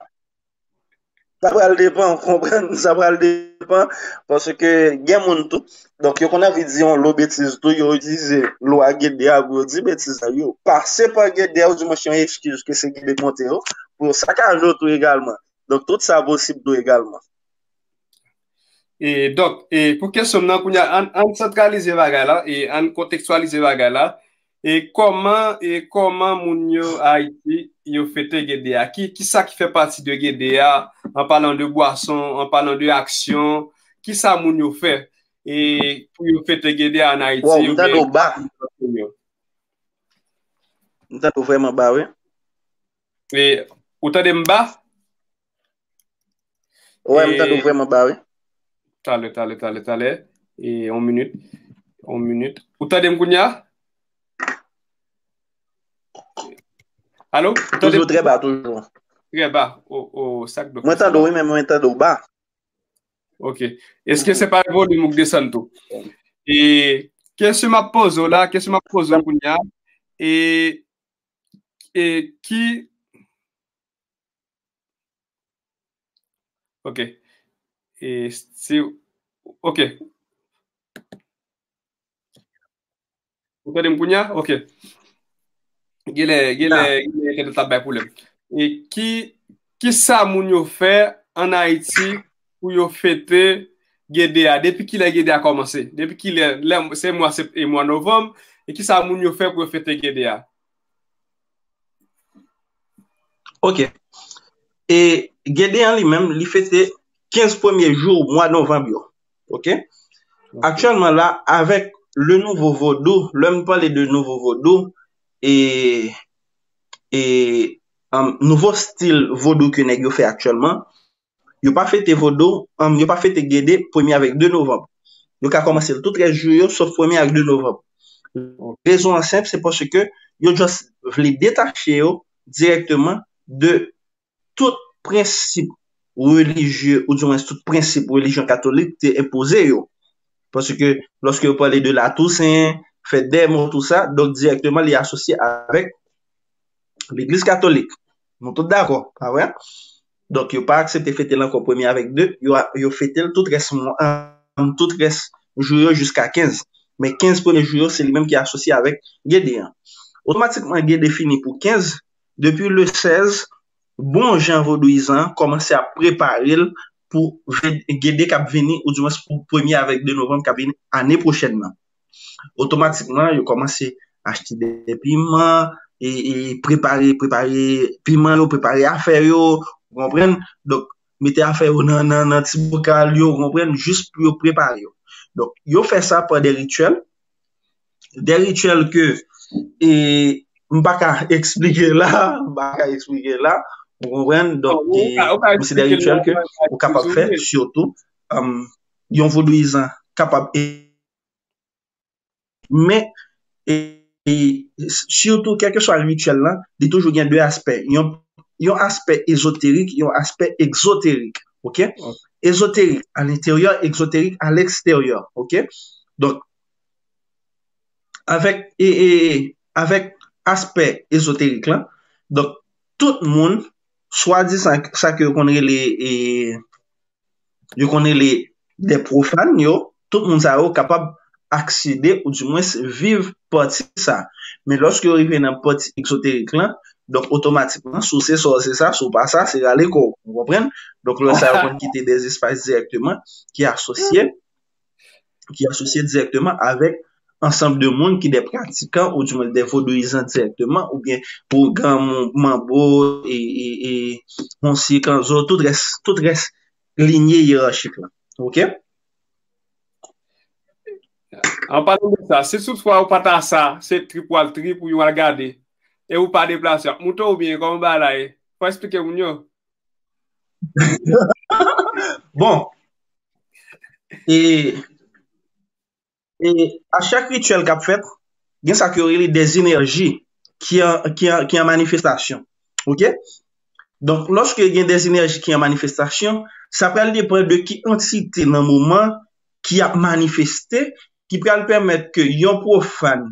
Sa pral depann, w konprann? Sa pral depann, paske gen moun tou, donk, yo konn anvi di yon lo betiz tou, yo itilize lwa Gede a pou yo di betiz la. Yo pase pa Gede a, oudimwens yon ekskiz ke se Gede k monte yo, pou yo sakaje w tou egalman. Donk, tout sa posib tou egalman. E, donk, e, pou kesyon m nan, kounye a, ann, ann santralize bagay la, e ann kontekstyalize bagay la. E kòman, e kòman moun yo Ayiti, yo fete Gede a? Ki, ki sa ki fè pati de Gede a, an palan de bwason, an palan de aksyon, ki sa moun yo fè, e, pou yo fete Gede a ann Ayiti? Wow, m tande w ba. M tande w vrèman ba, wi. E, ou tande m ba? Wè, m tande w vrèman ba, wi. Talè, talè, talè, talè. E, yon minit. Yon minit. Ou tande m kounye a? Alo? Ou tande m? Toujou trè ba, toujou. Trè ba. O, o, sa k dòk. Mwen tande w, wi, men mwen tande w ba. Ok. Èske se pa volim ou k desann tou? E kesyon m ap poze w la, kesyon m ap poze w kounye a, e, e ki, ok. E si, ok. Ou tande m kounye a? Ok. Genlè, genlè, genlè entènèt la bay pwoblèm. E ki, ki sa moun yo fè ann Ayiti pou yo fete Gede a? Depi kilè Gede a kòmanse? Depi kilè, lè, se mwa sept, e mwa novanm, e ki sa moun yo fè pou yo fete Gede a? Ok. E Gede an li menm, li fete kenz premye jou mwa novanm yo. Ok? Ok. Aktyèlman la, avèk le nouveau vodou, lè m pale de nouvo vodou, e, e, um, nouvo stil vodou ke nèg yo fè aktyèlman, yo pa fete vodou, um, yo pa fete Gede premye avèk de novanm. Yo ka kòmanse l tou trèz jou yo, sof premye ak de novanm. Ok. Rezon an senp, se paske yo just vle detache yo dirèkteman de tout prensip relijye, oudimwens tout prensip relijyon katolik te enpoze yo. Paske lòske yo pale de la Tousen, fèt dè mò, tou sa, donk dirèkteman li asosye avèk legliz katolik. Nou tout dakò, pa vre? Donk yo pa aksepte fete l ankò premye avèk de, yo, yo fete l tout rès mwa, tout rès jou yo jiska kenz. Men kenz premye jou yo, se li menm ki asosye avèk Gede an. Otomatikman, Gede fini pou kenz, depi le sèz, bon jan vodouyizan an kòmanse ap prepare l pou Gede k ap vini, oudimwens pou premye avèk de novanm k ap vini ane pwochèn nan. Otomatikman, yo kòmanse achte de piman, e, e prepare, prepare piman yo, prepare afè yo, ou konprann? Donk, mete afè yo nan, nan, nan ti bokal yo, ou konprann? Jis pou yo prepare yo. Donk, yo fè sa pa de rityèl, de rityèl ke e, m pa ka eksplike la, m pa ka eksplike la, ou konprann? Donk, e, se de rityèl ke ou kapab fè, sitou, um, yon vodouyizan kapab e, men, e, e, sitou, kèlkeswa rityèl lan, li toujou gen de aspè. Yon, yon aspè ezoterik, yon aspè egzoterik, oke? Ezoterik a lenteryè, egzoterik a leksteryè, oke? Donk, avèk, e, e, e, avèk aspè ezoterik lan, donk, tout moun, swadizan, sa ke yo konn rele, e, yo konn rele de pwofàn yo, tout moun sa yo kapab aksede, oudimwens viv pati sa. Men lòske yo rive nan pati egzoterik lan, donk, otomatikman, si w se sa, w se sa, si w pa sa, se rale kò w, ou konprann? Donk, lè sa yo konn kite de espas dirèkteman ki asosye, ki asosye dirèkteman avèk ansanm de moun ki de pratikan, oudimwens de vodouyizan dirèkteman, oubyen Ougan, Manbo, e, e, e, Monsi, Kanzo, tout rès, tout rès linye yerachik lan. Oke? An palan de sa, si toutfwa ou pa ta sa, se trip w al trip ou yo al gade, e ou pa deplase, ap moute oubyen kòman bagay la ye? Fò eksplike moun yo. Bon, e, e a chak rityèl k ap fèt, gen sa ke yo rele de enèji ki an, ki an, ki an manifestasyon. Oke? Donk, lòske gen de enèji ki an manifestasyon, sa pral depann de ki antite nan moman ki ap manifeste, ki pral pèmèt ke yon pwofàn,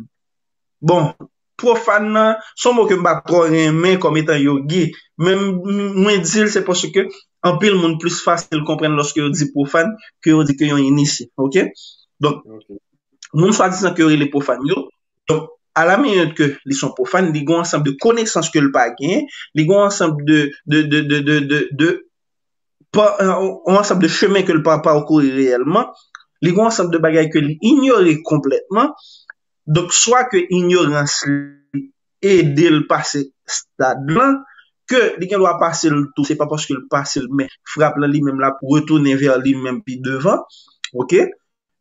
bon, pwofàn nan, se yon mo ke m pa twò renmen kòm etan yogi, men m, mwen di l se paske anpil moun plis fasil konprann lòske yo di pwofàn ke yo di ke yon inisye, oke? Donk, moun swadizan ke yo rele pwofàn yo, donk, a la minit ke li se yon pwofàn, li gen yon ansanm de konesans ke l pa genyen, li gen yon ansanm de, de, de, de, de, de, de pa, yon ansanm de chemen ke l pa pakouri reyèlman, li gen yon ansanm de bagay ke li inyore konplètman. Donk, swa ke inyorans li ede l pase stad lan, ke li gen dwa pase l tou, se pa paske l pase l, men frap lan li menm l ap retounen vè li menm pi devan. Oke?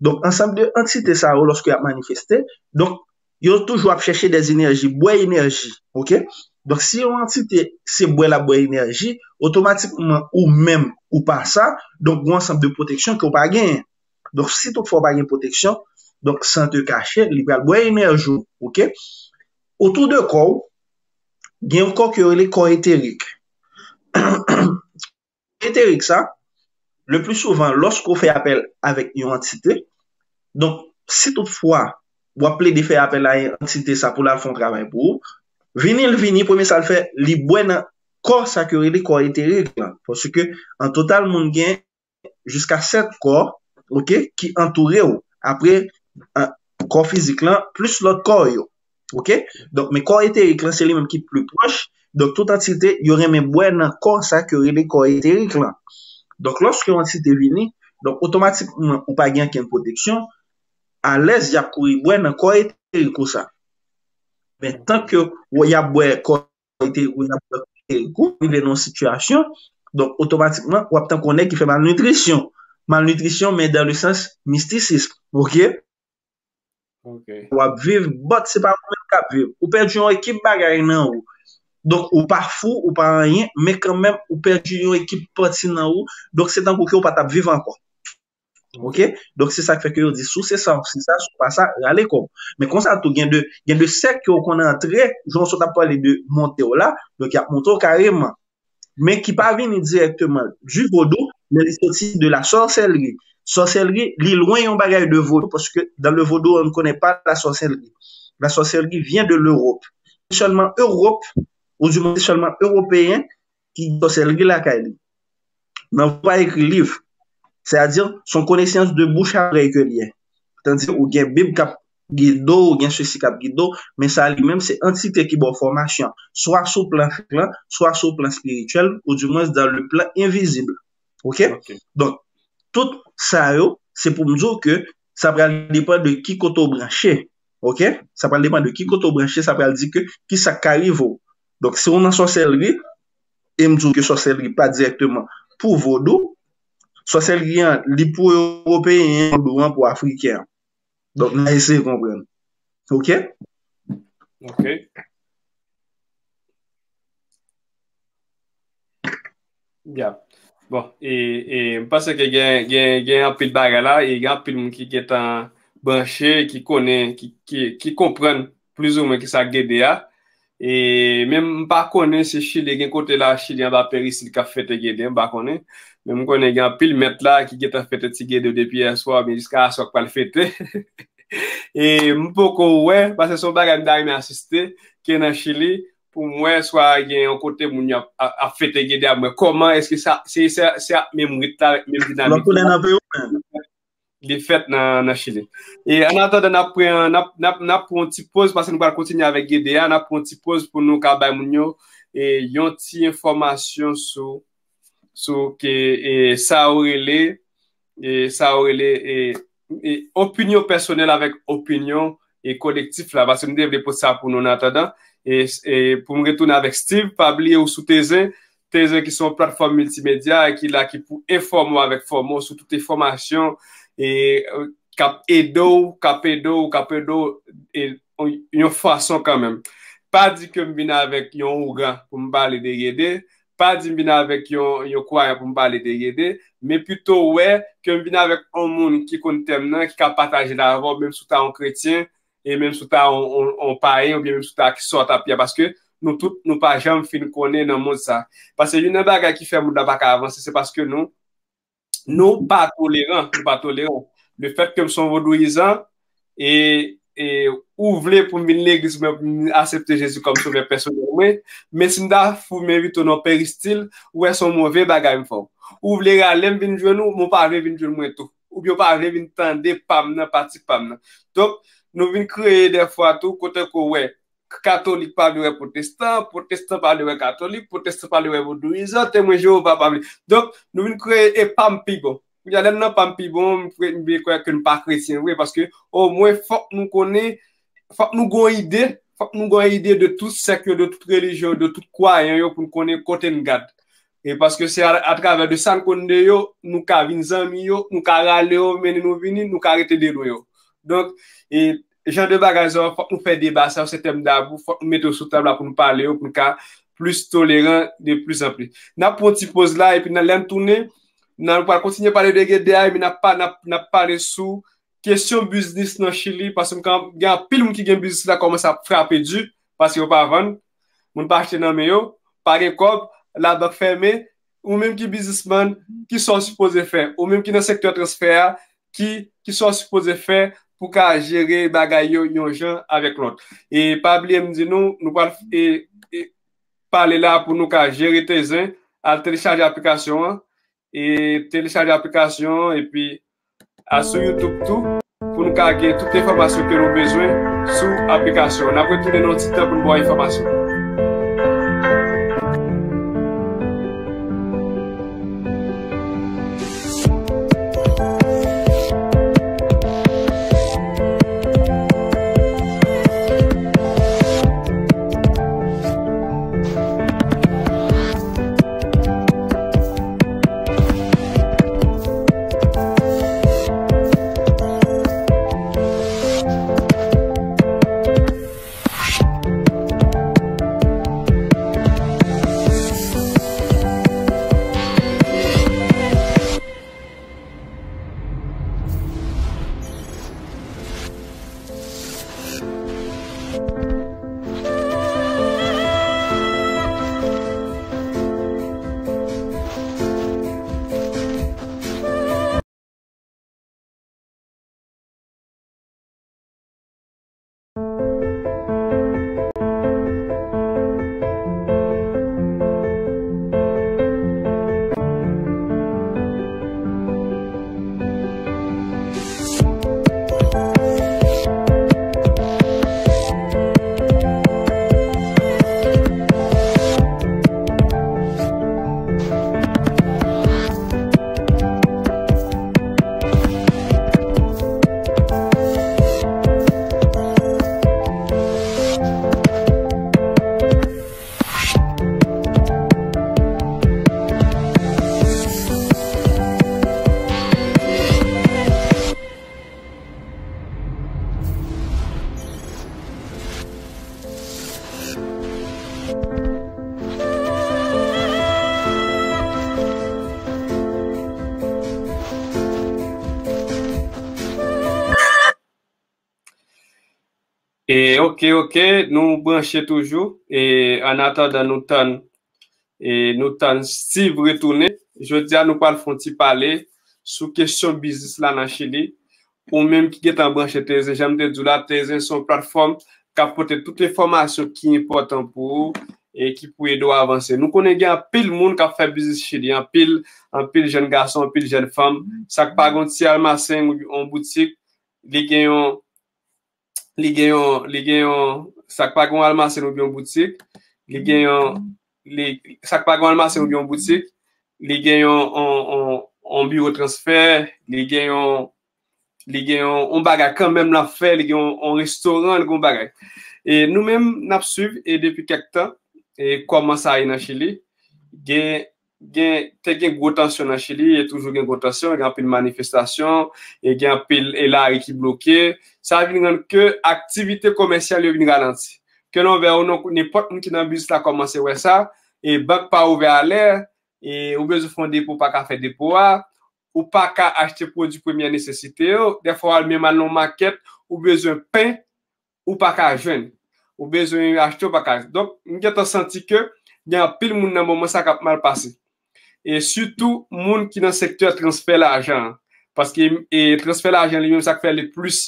Donk, ansanm de antite sa yo, lòske y ap manifeste, donk, yo toujou ap chèche de enèji, bwè enèji, oke? Donk, si yon antite se bwè l ap bwè enèji, otomatikman ou menm ou pa sa, donk, gen yon ansanm de pwoteksyon ke w pa genyen. Donk, si toutfwa w pa gen pwoteksyon, donk, sans te cacher, li pral bwè enèji w, oke? Otou de kò w, gen yon kò ke yo rele kò eterik. Eterik sa, le pli souvan, lòske w fè apèl avèk yon antite, donk, si toutfwa w ap plede fè apèl a yon antite sa pou l al fè yon travay pou ou, vini l vini, premye sa l fè, li bwè nan kò sa ke yo rele kò eterik lan. Paske, an total, moun gen jiska sèt kò, oke, ki antoure w. Apre, an, kò fizik lan, plis lòt kò yo. Oke? Donk, men kò eterik lan, se li menm ki pli pwòch. Donk, tout antite, yo renmen bwè nan kò sa ke yo rele kò eterik lan. Donk, lòske yon antite vini, donk, otomatikman, ou pa gen okenn pwoteksyon, alèz y ap kouri bwè nan kò eterik ou sa. Men, tanke y ap bwè kò eterik ou, y ap bwè kò eterik ou, rive nan yon sitiyasyon, donk, otomatikman, w ap tankou yon nèg ki fè malnitrisyon. Malnitrisyon, men dans le sens mistisism, oke? Ok. W ap viv, but se pa ou menm k ap viv. Ou pèdi yon ekip bagay nan ou. Donk, ou pa fou, ou pa anyen, men kanmenm, ou pèdi yon ekip pati nan ou. Donk, se tankou ke ou pa t ap viv ankò. Oke? Donk, se sa k fè ke yo di, si w se sa, w se sa, si w pa sa, rale kò w. Men konsa tou, gen de, gen de sèk ke w konn antre, jan w sot ap pale de monte w la, donk, y ap monte w kareman. Men ki pa vini dirèkteman du vodou, men li soti de la sorcellerie. Sorcellerie, li lwen yon bagay de vodou, paske dans le vodou, on ne connaît pas la sorcellerie. La sorcellerie vient de l'Europe. Se sèlman Ewòp, ou di mwen se sèlman Ewopeyen ki gen sorcellerie lakay li. Nan vodou pa ekri liv. C'est-à-dire, se yon connaissance de bouche à oreille ke l ye. Tandi ou gen Bib k ap gide w, gen sesi k ap gide w, men sa li menm se antite ki ba w fòmasyon, swa sou plan fizik lan, swa sou plan espirityèl, ou di mwens dans le plan invisible. Ok? Ok. Donk, tout sa yo, se pou m di w ke sa pral depann de ki kote w branche. Ok? Sa pral depann de ki kote w branche, sa pral di ke ki sa k ka rive w. Donk, si w nan sòsèlri, e m di w ke sòsèlri pa dirèkteman pou vodou, sòsèlri an, li pou ewopeyen an, vodou an pou afriken an. Donk, n a eseye konprann. Ok? Ok. Ya. Bon, e, e, m panse ke gen, gen, gen anpil bagay la, e gen anpil moun ki gentan branche, ki konnen, ki, ki, ki konprann plizoumwen ki sa Gede a. E menm m pa konnen si Chili, gen kote la, Chili anba peristil k ap fete Gede, m pa konnen. Men m konnen gen anpil mèt la ki gentan fete ti Gede depi yèswa, men jiska aswè k pral fete. E m poko wè, paske se yon bagay m ta renmen asiste, ke nan Chili, pou m wè swa gen yon kote moun yo ap, ap, ap fete Gede a, mwen kòman èske sa, se, se, se ak menm rit la, menm dinamik la. Lòt kote nan peyi w menm. Li fèt nan, nan Chili. E an atandan, n ap pran, n ap, n ap, n ap pran yon ti poz, paske nou pral kontinye avèk Gede a, n ap pran yon ti poz pou nou ka bay moun yo, e, yon ti enfòmasyon sou, sou ke, e, sa yo rele, e, sa yo rele, e, e, opinyon pèsonèl avèk opinyon, e, kolektif la, paske m te vle pote sa pou nou an atandan, e, e, pou m retounen avèk Steve, pa bliye ou sou Tezen, Tezen ki se yon platfòm miltimedya e ki la ki pou enfòme w avèk fòme w sou tout enfòmasyon, e, k ap ede w, k ap ede w, k ap ede w, e, yon, yon fason kanmenm. Pa di ke m vin avèk yon ougan pou m pale de Gede, pa di m vin avèk yon, yon kwayan pou m pale de Gede, men pito wè ke m vin avèk yon moun ki konn tèm nan, ki ka pataje l avè w, menm si w ta yon kretyen, e menm si w ta yon, yon, yon payen, oubyen menm si w ta ki sòt ap ye, paske nou tout, nou pa janm fin konnen nan mond sa. Paske youn nan bagay ki fè mond la pa ka avanse, se paske nou, nou pa toleran, nou pa toleran. Le fèt ke m se yon vodouyizan, e, e ou vle pou m vin legliz mwen, pou m aksepte Jezi kòm sovè pèsonèl mwen, men si m ta fou m envite w nan peristil, ou wè se yon move bagay m fè w. Ou vle rale m vin jwenn ou, men w pa vle vin jwenn mwen tou. Oubyen w pa vle vin tande pa m nan, pati pa m nan. Donk, nou vin kreye dèfwa tou, kote ke w wè, katolik pa vle wè pwotestan, pwotestan pa vle wè katolik, pwotestan pa vle wè vodouyizan, temwen Jewova pa vle. Donk, nou vin kreye e pa m pi bon. Kounye a, lè m nan pa m pi bon, m vle, m vle kwè ke m pa kretyen vre, paske omwen fòk nou konnen, fòk nou gon ide, fòk nou gon ide de tout sèk yo, de tout relijyon, de tout kwayan yo, pou n konnen kote n gad. E paske se a, atravè de sa n konn de yo, nou ka vin zanmi yo, nou ka rale yo, mennen nou vini, nou ka rete de lwen yo. Donk, e jan de bagay sa yo, fòk nou fè deba sa yo, se tèm dabou, fòk nou mete yo sou tab la pou nou pale yo, pou nou ka plis toleran de plis an plis. N ap pran yon ti poz la, epi nan, lè n tounen, n a pral kontinye pale de Gede a, epi n ap pa, n ap, n ap pale sou kesyon biznis nan Chili, paske m ka, gen anpil moun ki gen biznis la kòmanse ap frape di, paske yo pa vann, moun pa achte nan men yo, pa gen kòb, labank fèmen, ou menm ki biznismann, ki sa w sipoze fè? Ou menm ki nan sektè transfè a, ki, ki sa w sipoze fè pou ka jere bagay yo yon jan avèk lòt? E pa bliye m di nou, nou pral, e, e, pale la pou nou ka jere Tezen, al telechaje aplikasyon an, e telechaje aplikasyon an, epi al sou YouTube tou, pou nou ka gen tout enfòmasyon ke nou bezwen sou aplikasyon an. N ap retounen nan yon ti tan pou n ba w enfòmasyon. E, oke, oke, nou branche toujou. E, an atandan nou tann, e, nou tann Steve retounen. Jodi a, nou pral fè yon ti pale sou kesyon biznis la nan Chili. Ou menm ki gentan branche Tezen, jan m te di w la, Tezen se yon platfòm k ap pote tout enfòmasyon ki enpòtan pou ou e ki pou ede w avanse. Nou konnen gen anpil moun k ap fè biznis Chili, anpil, anpil jèn gason, anpil jèn fanm. Sa k pa gen yon ti almasen ou yon boutik, li gen yon, li gen yon, li gen yon, sa k pa gen yon almasen oubyen yon boutik, li gen yon, li, sa k pa gen yon almasen oubyen yon boutik, li gen yon, yon, yon, yon biwo transfè, li gen yon, li gen yon, yon bagay kanmenm l ap fè, li gen yon, yon restoran, li gen yon bagay. E nou menm, n ap swiv, e depi kèk tan, e kòman sa ye nan Chili, gen, gen, te gen gwo tansyon nan Chili, e toujou gen gwo tansyon, gen anpil manifestasyon, e gen anpil, e lari ki bloke. Sa vin rann ke aktivite komèsyal yo vin ralanti. Ke l ouvè ou non, nenpòt moun ki nan biznis la kòmanse wè sa, e bank pa ouvè alè, e ou bezwen fè yon depo, pa ka fè depo a, ou pa ka achte pwodui premyè nesesite yo, dèfwa w al menm al nan yon makèt, ou bezwen pen, ou pa ka jwenn. Ou bezwen achte, ou pa ka. Donk, m gentan santi ke gen anpil moun nan moman sa k ap mal pase. E sitou, moun ki nan sektè transfè lajan an. Paske, e, transfè lajan li menm, sa k fè li plis,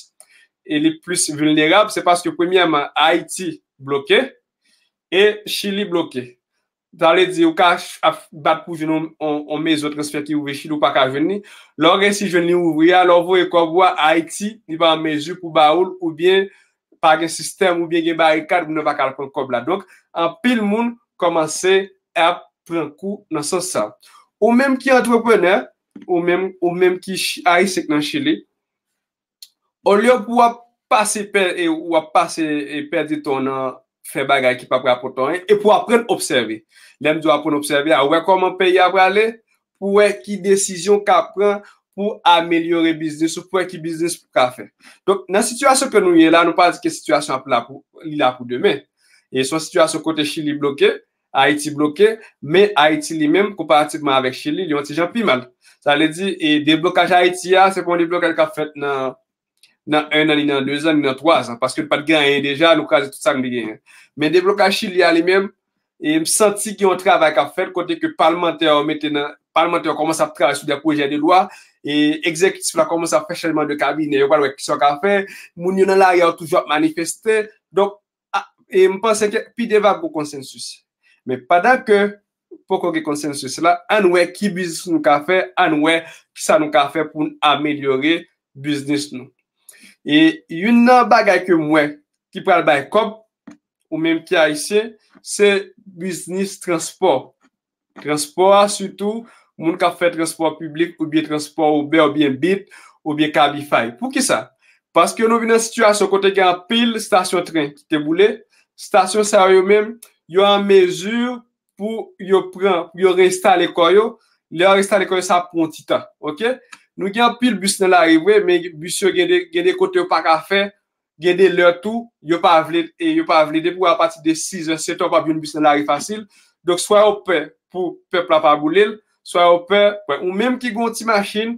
e li plis vilnerab, se paske, premyèman, Ayiti bloke e Chili bloke. Sa vle di, ou ka ch-, ap bat pou jwenn yon, yon, yon mezon transfè ki ouvri Chili, ou pa ka jwenn li. Lè w resi jwenn li ouvri a, lè w voye kòb ou a, Ayiti, li pa an mezi pou ba ou l, oubyen pa gen sistèm, oubyen gen barikad, moun nan pa ka al pran kòb la. Donk, anpil moun kòmanse ap pran kou nan sans sa. Ou menm ki antreprenè, ou menm, ou menm ki Ch-, Ayisyen k nan Chili, olye pou w ap pase pè-, e w ap pase, e pèdi tan w nan fè bagay ki p ap rapòte w anyen, e pou w aprann obsève. Lè m di w aprann obsève a, wè kòman peyi a prale, pou wè ki desizyon w ka pran pou amelyore biznis ou, pou wè ki biznis ou ka fè. Donk, nan sitiyasyon ke nou ye la, nou pa di ke sitiyasyon ap la pou, li la pou demen. E se yon sitiyasyon kote Chili bloke, Ayiti bloke, men Ayiti li menm, konparativman avèk Chili, li yon ti jan pi mal. Sa vle di, e deblokaj Ayiti a, se pa yon deblokaj k ap fèt nan, nan en an, ni nan de zan, ni nan twa zan, paske l pa t gen anyen deja, nou kraze tout sa n te genyen. Men deblokaj Chili a li menm, e m santi gen yon travay k ap fèt, kote ke palmantè yo mete nan, palmantè yo kòmanse ap travay sou de pwojè de lwa, e egzekitif la kòmanse ap fè chanjman de kabinè, yo pral wè kisa yo ka fè, moun yo nan lari a yo toujou ap manifeste, donk, a, e m panse ke pi devan ap gen konsansis. Men pandan ke poko gen konsansis la, ann wè ki biznis nou ka fè, ann wè kisa nou ka fè pou n amelyore biznis nou. E youn nan bagay ke m wè ki pral bay kòb, ou menm ki ayisyen, se biznis transpò. Transpò a, sitou, moun k ap fè transpò piblik oubyen transpò Uber oubyen Bit oubyen Cabify. Poukisa? Paske nou vin nan sitiyasyon kote gen anpil estasyon tren ki te boule. Estasyon sa yo menm, yo an mezi pou yo pran, pou yo reinstale kò yo. Lè yo reinstale kò yo, sa pran yon ti tan, oke? Nou gen anpil bis nan lari vre, men bis yo gen de, gen de kote yo pa ka fè, gen de lè tou, yo pa vle, e yo pa vle, depi w apati de sis è, sèt è, w p ap jwenn bis nan lari fasil. Donk, swa yo pè pou pèp la pa boule l, swa yo pè, bon, ou menm ki gen yon ti machin,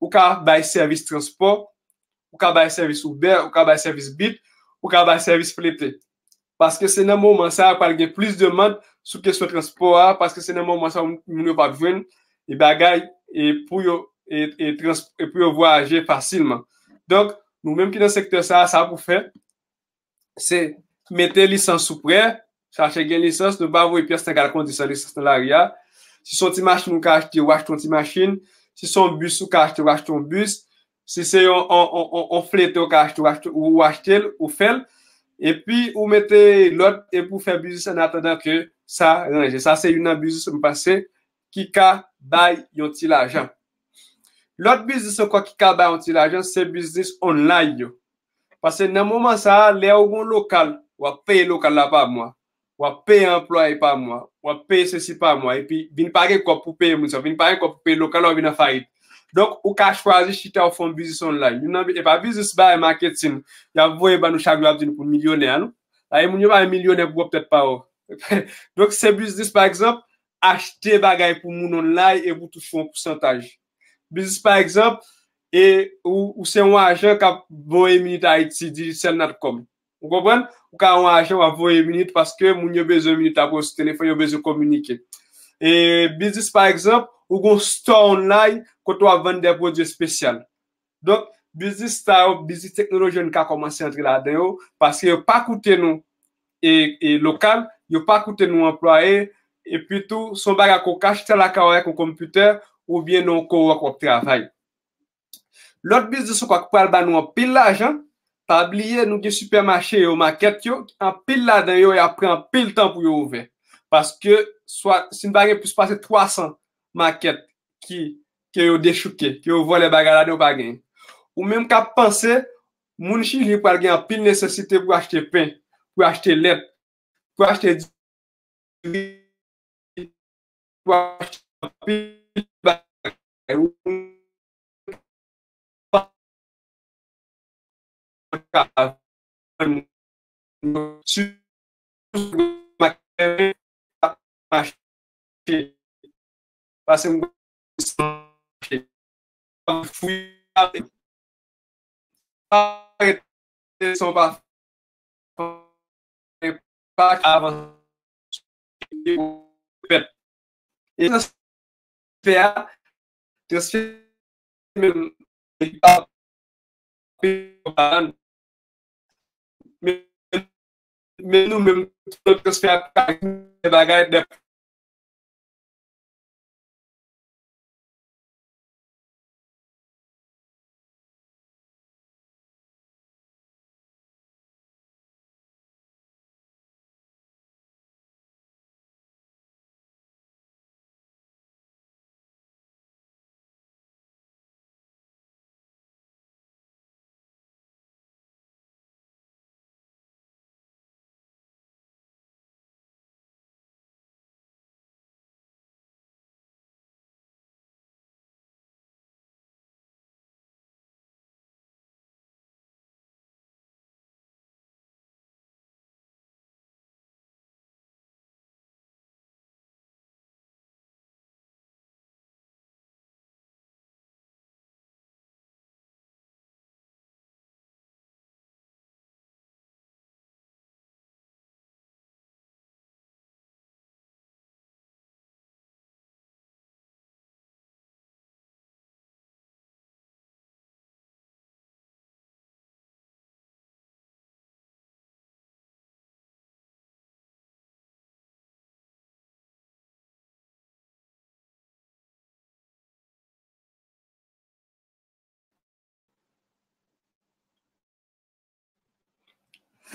ou ka bay sèvis transpò, ou ka bay sèvis Uber, ou ka bay sèvis Bit, ou ka bay sèvis flete. Paske se nan moman sa a pral gen plis demann sou kesyon transpò a, paske se nan moman sa a moun yo p ap jwenn e bagay e pou yo, e, e trans-, e pou yo vwayaje fasilman. Donk, nou menm ki nan sektè sa a, sa pou fè, se mete lisans sou prè, chache gen lisans, nou pa voye pyès nèg al kondi san lisans nan lari a. Si se yon ti machin ou ka achte, ou achte yon ti machin. Si se yon bis ou ka achte, ou achte yon bis. Si se yon, on, on, on, on flete ou ka achte, ou achte, ou, ou achte l, ou fè l. Epi ou mete lòd epi w fè biznis an atandan ke sa ranje. Sa se youn nan biznis m panse ki ka bay yon ti lajan. Lòt biznis ankò ki ka bay yon ti lajan, se biznis online yo. Paske nan moman sa a, lè ou gon lokal, w ap peye lokal la pa mwa. W ap peye anplwaye pa mwa. W ap peye sesi pa mwa. Epi, vin pa gen kòb pou peye moun sa. Vin pa gen kòb pou peye lokal la, ou vin an fayit. Donk, ou ka chwazi chita ou fè yon biznis online. Youn nan, e pa biznis bay maketin. Y ap voye ban nou chak jou, y ap di nou pou milyonè, non. Sa e moun yo pa milyonè pou pwòp tèt pa yo. Donk, se biznis, pa egzanp, achte bagay pou moun online e pou touche yon pousantaj. Biznis, pa egzanp, e ou, ou se yon ajan k ap voye minit Ayiti, Digicel nat com. Ou konprann? Ou ka yon ajan, w ap voye minit paske moun yo bezwen minit la pou yo sou telefòn, yo bezwen kominike. E biznis, pa egzanp, ou gon store online kote w ap vann de pwodui espesyal. Donk, biznis sa yo, biznis teknoloji yo, nou ka kòmanse antre ladan yo, paske yo pa koute nou e, e lokal, yo pa koute nou anplwaye, epi tou, se yon bagay ke w ka achte lakay ou avèk yon konpitè, oubyen nan yon cowork w ap travay. Lòt biznis ankò ki pral ba nou anpil lajan, pa bliye nou gen sipèmache yo, makèt yo, anpil ladan yo, y ap pran anpil tan pou yo ouvè. Paske, swa, si n pa gen plis pase twa san makèt ki, ke yo dechouke, ke yo vòlè bagay ladan, yo pa genyen. Ou menm k ap panse, moun Chili pral gen anpil nesesite pou achte pen, pou achte lèt, pou achte diri, pou achte anpil bagay. Ou pa ka vann si mache, pase m mache. Fwi, pa rete san pa, pa avanse. E transfè a, transfè menm, men, men nou menm, tout transfè a, bagay, de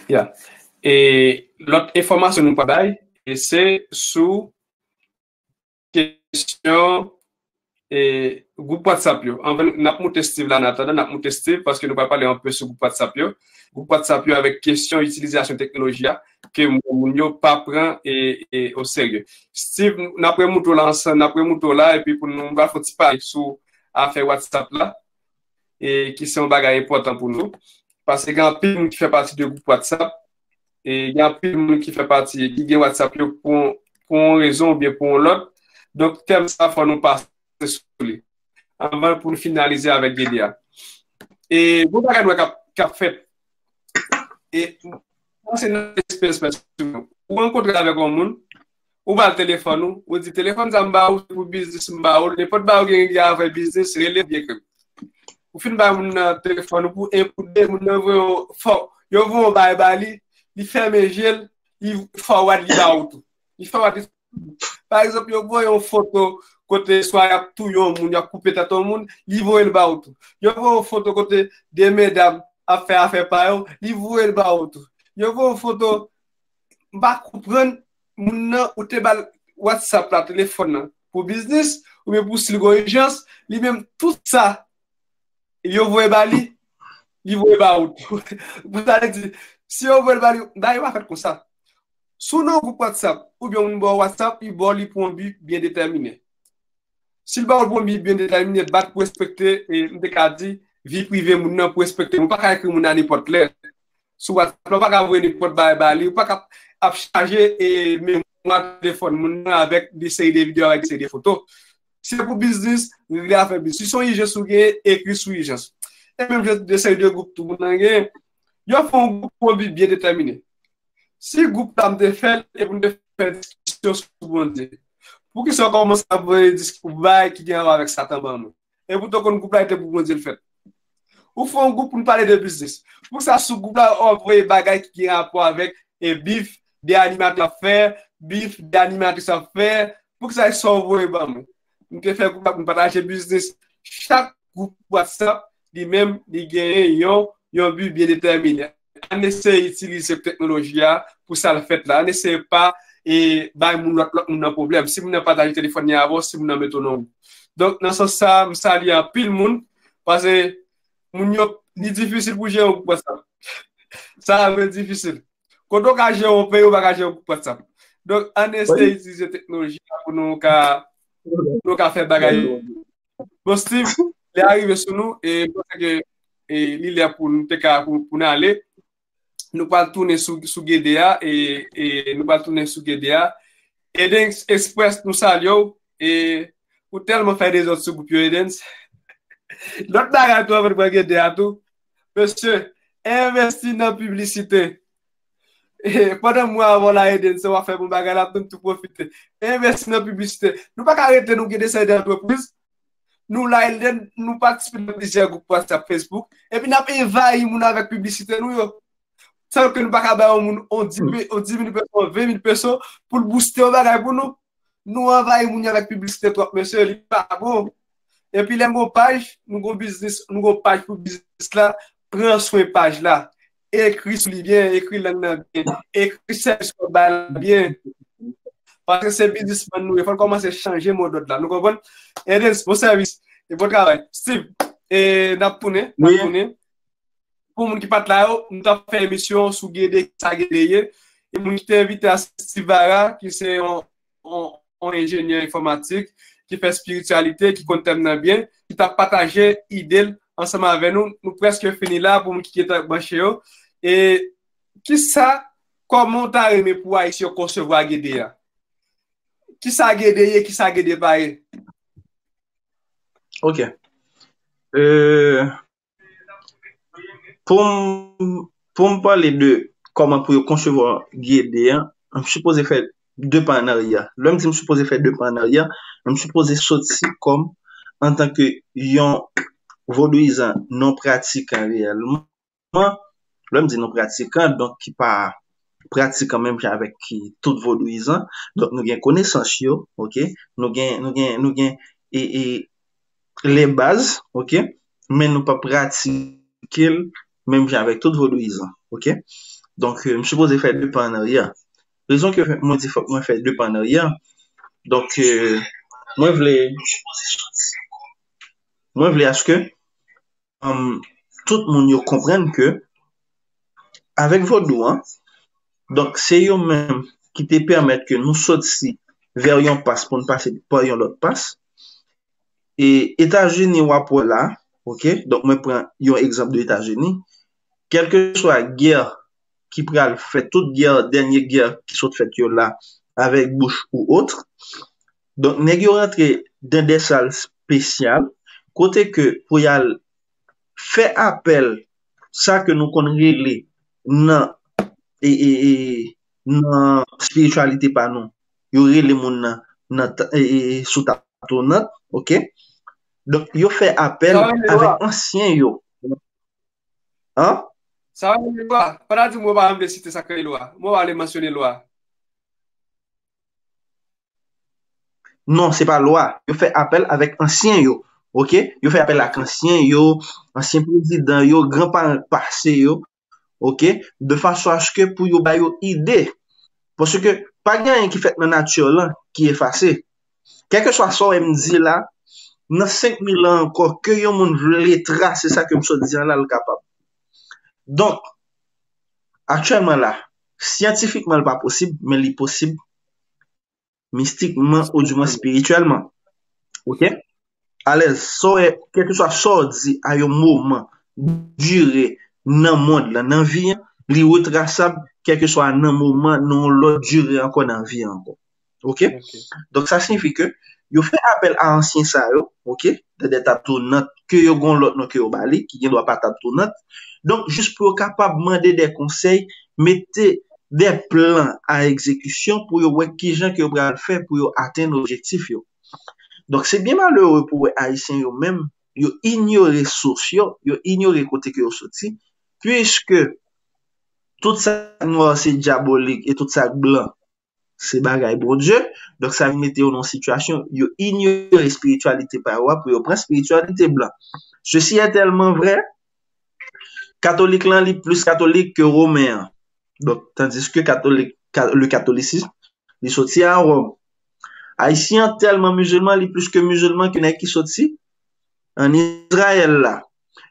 Ya. E lòt enfòmasyon nou pral bay, e se sou kesyon, e, gwoup WhatsApp yo. Anvan, n ap moute Steve la, an atandan, n ap moute Steve, paske nou pral pale anpe sou gwoup WhatsApp yo. Gwoup WhatsApp yo avèk kesyon itilizasyon teknoloji a, ke moun yo pa pran e, e, o serye. Steve, n ap remoute w la ansanm, n ap remoute w la, epi pou nou, nou pral fè yon ti pale sou afè WhatsApp la, e ki se yon bagay enpòtan pou nou. Paske gen anpil moun ki fè pati de gwoup WhatsApp, e gen anpil moun ki fè pati, ki gen WhatsApp yo pou, pou yon rezon oubyen pou yon lòt. Donk, tèm sa, fò nou pase sou li. Anvan pou nou finalize avèk Gede a. E, bon bagay nou wè k ap, k ap fèt. E, mwen se nan espès pèsonèl. Ou rankontre avèk yon moun, ou ba l telefòn ou, ou di, "Telefòn sa m ba ou, se pou biznis m ba ou l, nenpòt bagay ou gen, gen avè biznis, rele m byen ke." Ou fin bay moun nan telefòn ou pou en kou de, moun nan voye yon fò, yo voye yon bagay ba li, li fèmen je l, li forward li ba ou tou. Li forward li. Pa egzanp, yo voye yon foto kote swa y ap touye yon moun, y ap koupe tèt yon moun, li voye l ba ou tou. Yo voye yon foto kote de medam ap fè afè pa yo, li voye l ba ou tou. Yo voye yon foto, m pa konprann, moun nan, ou te ba l WhatsApp la, telefòn nan, pou biznis, oubyen pou si l gon ijans, li menm, tout sa, yo voye ba li, li voye ba ou tou. Pou sa vle di, si yo voye l ba li, bagay yo pa fèt konsa. Si w nan yon gwoup WhatsApp, oubyen yon moun ba w WhatsApp, li ba w li pou yon bi byen detèmine. Si l ba w l pou yon bi byen detèmine, bat pou respekte, e, m te ka di, vi prive moun nan, pou respekte. Ou pa ka ekri moun nan nenpòt lè. Sou WhatsApp la, ou pa ka voye nenpòt bagay ba li, ou pa ka, ap chaje e memwa telefòn moun nan avèk de seri de videyo, avèk de seri de foto. Se pou biznis, regle afè biznis. Si se yon ijans ou genyen, ekri sou ijans. E menm jan de seri de gwoup tou moun nan genyen, yo fè yon gwoup pou yon bi byen detèmine. Si gwoup la m te fè l, e pou n te fè diskisyon sou Bondye. Poukisa w kòmanse ap voye disk-, bagay ki gen rapò avèk Satan ban mwen? E poutan w konn gwoup la e te pou Bondye l fèt. Ou fè yon gwoup pou n pale de biznis. Poukisa sou gwoup la w ap voye bagay ki gen rapò avèk e bif de animatè ap fè, bif de animatris ap fè? Poukisa e sa w voye ban mwen? M te fè gwoup la pou n pataje biznis. Chak gwoup WhatsApp, li menm, li genyen yon, yon bi byen detèmine. Ann eseye itilize teknoloji a pou sa l fèt la. Ann eseye pa e bay moun lòt, lòt moun nan pwoblèm. Si moun nan pataje telefòn li avè w, si moun nan mete w nan gwoup. Donk, nan sans sa, m salye anpil moun, paske moun yo, li difisil pou jere yon gwoup WhatsApp. Sa vre difisil. Kote w ka jere yon peyi, ou pa ka jere yon gwoup WhatsApp. Donk, ann eseye itilize teknoloji a pou nou ka, pou nou ka fè bagay. Bon, Steve, lè a rive sou nou, e m panse ke e li lè pou nou te ka, pou, pou n ale. Nou pral tounen sou, sou Gede a, e, e nou pral tounen sou Gede a. Edens Express, nou salye w, e ou tèlman fè dezòd sou gwoup yo, Edens. Lòt bagay tou, anvan n pran Gede a tou. Mesye, envesti nan piblisite. E, pandan mwen avè w la, Edens, w ap fè bon bagay la, pou n tou pwofite. Envesti nan piblisite. Nou pa ka rete, nou gen de seri de antrepriz. Nou la, Eden, nou patisipe nan plizyè gwoup WhatsApp, Facebook, epi n ap envayi moun avèk piblisite nou yo. San ke nou pa ka bay yon moun on di, pe- on di mil peso, on ven mil peso pou l booste yon bagay pou nou. Nou anvayi moun yo avèk piblisite twòp, mesye, li pa bon. Epi lè n gon paj, nou gon biznis, nou gon paj pou biznis la, pran swen paj la. Ekri sou li byen, ekri lang nan byen, ekri sèvis w ap bay la byen. Paske se biznismann nou ye, fò n kòmanse chanje modòd la. Nou konprann? Edens, bon sèvis e bon travay. Steve, e n ap tounen, n ap tounen. Pou moun ki pa t la yo, nou t ap fè emisyon sou Gede, ki sa Gede ye. E moun ki te envite a se Steve Vara, ki se yon, yon, yon enjenyè enfòmatik, ki fè espirityalite, ki konn tèm nan byen, ki t ap pataje ide l ansanm avè nou. Nou prèske fini la pou moun ki gentan branche yo. E kisa, kòman w ta renmen pou Ayisyen yo konsevwa Gede a? Kisa Gede ye, kisa Gede pa ye? Ok. Euh, pou m, pou m pale de kòman pou yo konsevwa Gede a, m sipoze fè de pa an aryè. Lè m di m sipoze fè de pa an aryè, m sipoze soti kòm antanke yon vodouyizan non pratikan reyèlman. Lè m di non pratikan, donk ki pa pratikan menm jan avèk ki tout vodouyizan. Donk nou gen konesans yo, ok? Nou gen, nou gen, nou gen e, e, lè baz, ok? Men nou pa pratike l menm jan avèk tout vodouyizan, ok? Donk, euh, m sipoze fè de pa an aryè. Rezon ke mwen di fòk mwen fè de pa an aryè, donk, euh, mwen vle, mwen vle aske um, tout moun yo konprann ke avèk vodou an, donk se yo menm ki te pèmèt ke nou soti vè yon pas pou n pase pa yon lòt pas. E Etazini w ap wè la, ok, donk mwen pran yon egzanp de Etazini, kèlkeswa gè ki pral fèt, tout gè, dènye gè ki sot fèt yo la, avèk Bush ou ot, donk nèg yo rantre dan de sal espesyal kote ke pou y al fè apèl sa ke nou konn rele nan e, e, e, nan espirityalite pa nou, yo rele moun nan nan e, e, sou tabou tonant, ok? Donk yo fè apèl avèk ansyen yo. An? Sa w rele lwa? Pa ta di m ou pa vle site sa k rele lwa. M ou pa vle mansyone lwa. Non, se pa lwa. Yo fè apèl avèk ansyen yo. Ok? Yo fè apèl ak ansyen yo, ansyen prezidan yo, gran paran k pase yo. Ok? De fason aske pou yo ba yo ide. Paske pa gen anyen ki fèt nan nati lan ki efase. Kèlkeswa sa w wè m di la, nan senk mil an ankò, ke yon moun vle trase sa ke m sot di an la, l kapab. Donk, aktyèlman la, syantifikman li pa posib, men li posib mistikman oudimwen espirityèlman. Ok? Alèz, sa w wè, kèlkeswa sa w di a yon moman dire nan mond lan, nan vi an, li retrasab kèlkeswa nan moman, nan yon lòt dire ankò nan vi ankò. Ok? Donk, sa siyifi ke yo fè apèl a ansyen sa yo, ok, de dèt ap tounant, ke yo gon lòt non ke yo ba li, ki gen dwa pa t ap tounant. Donk, jis pou yo kapab mande de konsèy, mete de plan a egzekisyon pou yo wè kijan ke yo pral fè pou yo atenn objektif yo. Donk, se byen malere pou wè Ayisyen yo menm, yo inyore sous yo, yo inyore kote ke yo soti, puiske tout sa k nwa se dyabolik e tout sa k blan se bagay Bondye. Donk, sa vin mete yo nan yon sitiyasyon, yo inyore espirityalite pa yo a pou yo pran espirityalite blan. Sesi est tèlman vrè, katolik lan, li plis katolik ke women an. Donk, tandiske katolik, ka- le catholicisme, li soti a Wòm. Ayisyen an tèlman mizilman, li plis ke mizilman ke nèg ki soti ann Izrayèl la.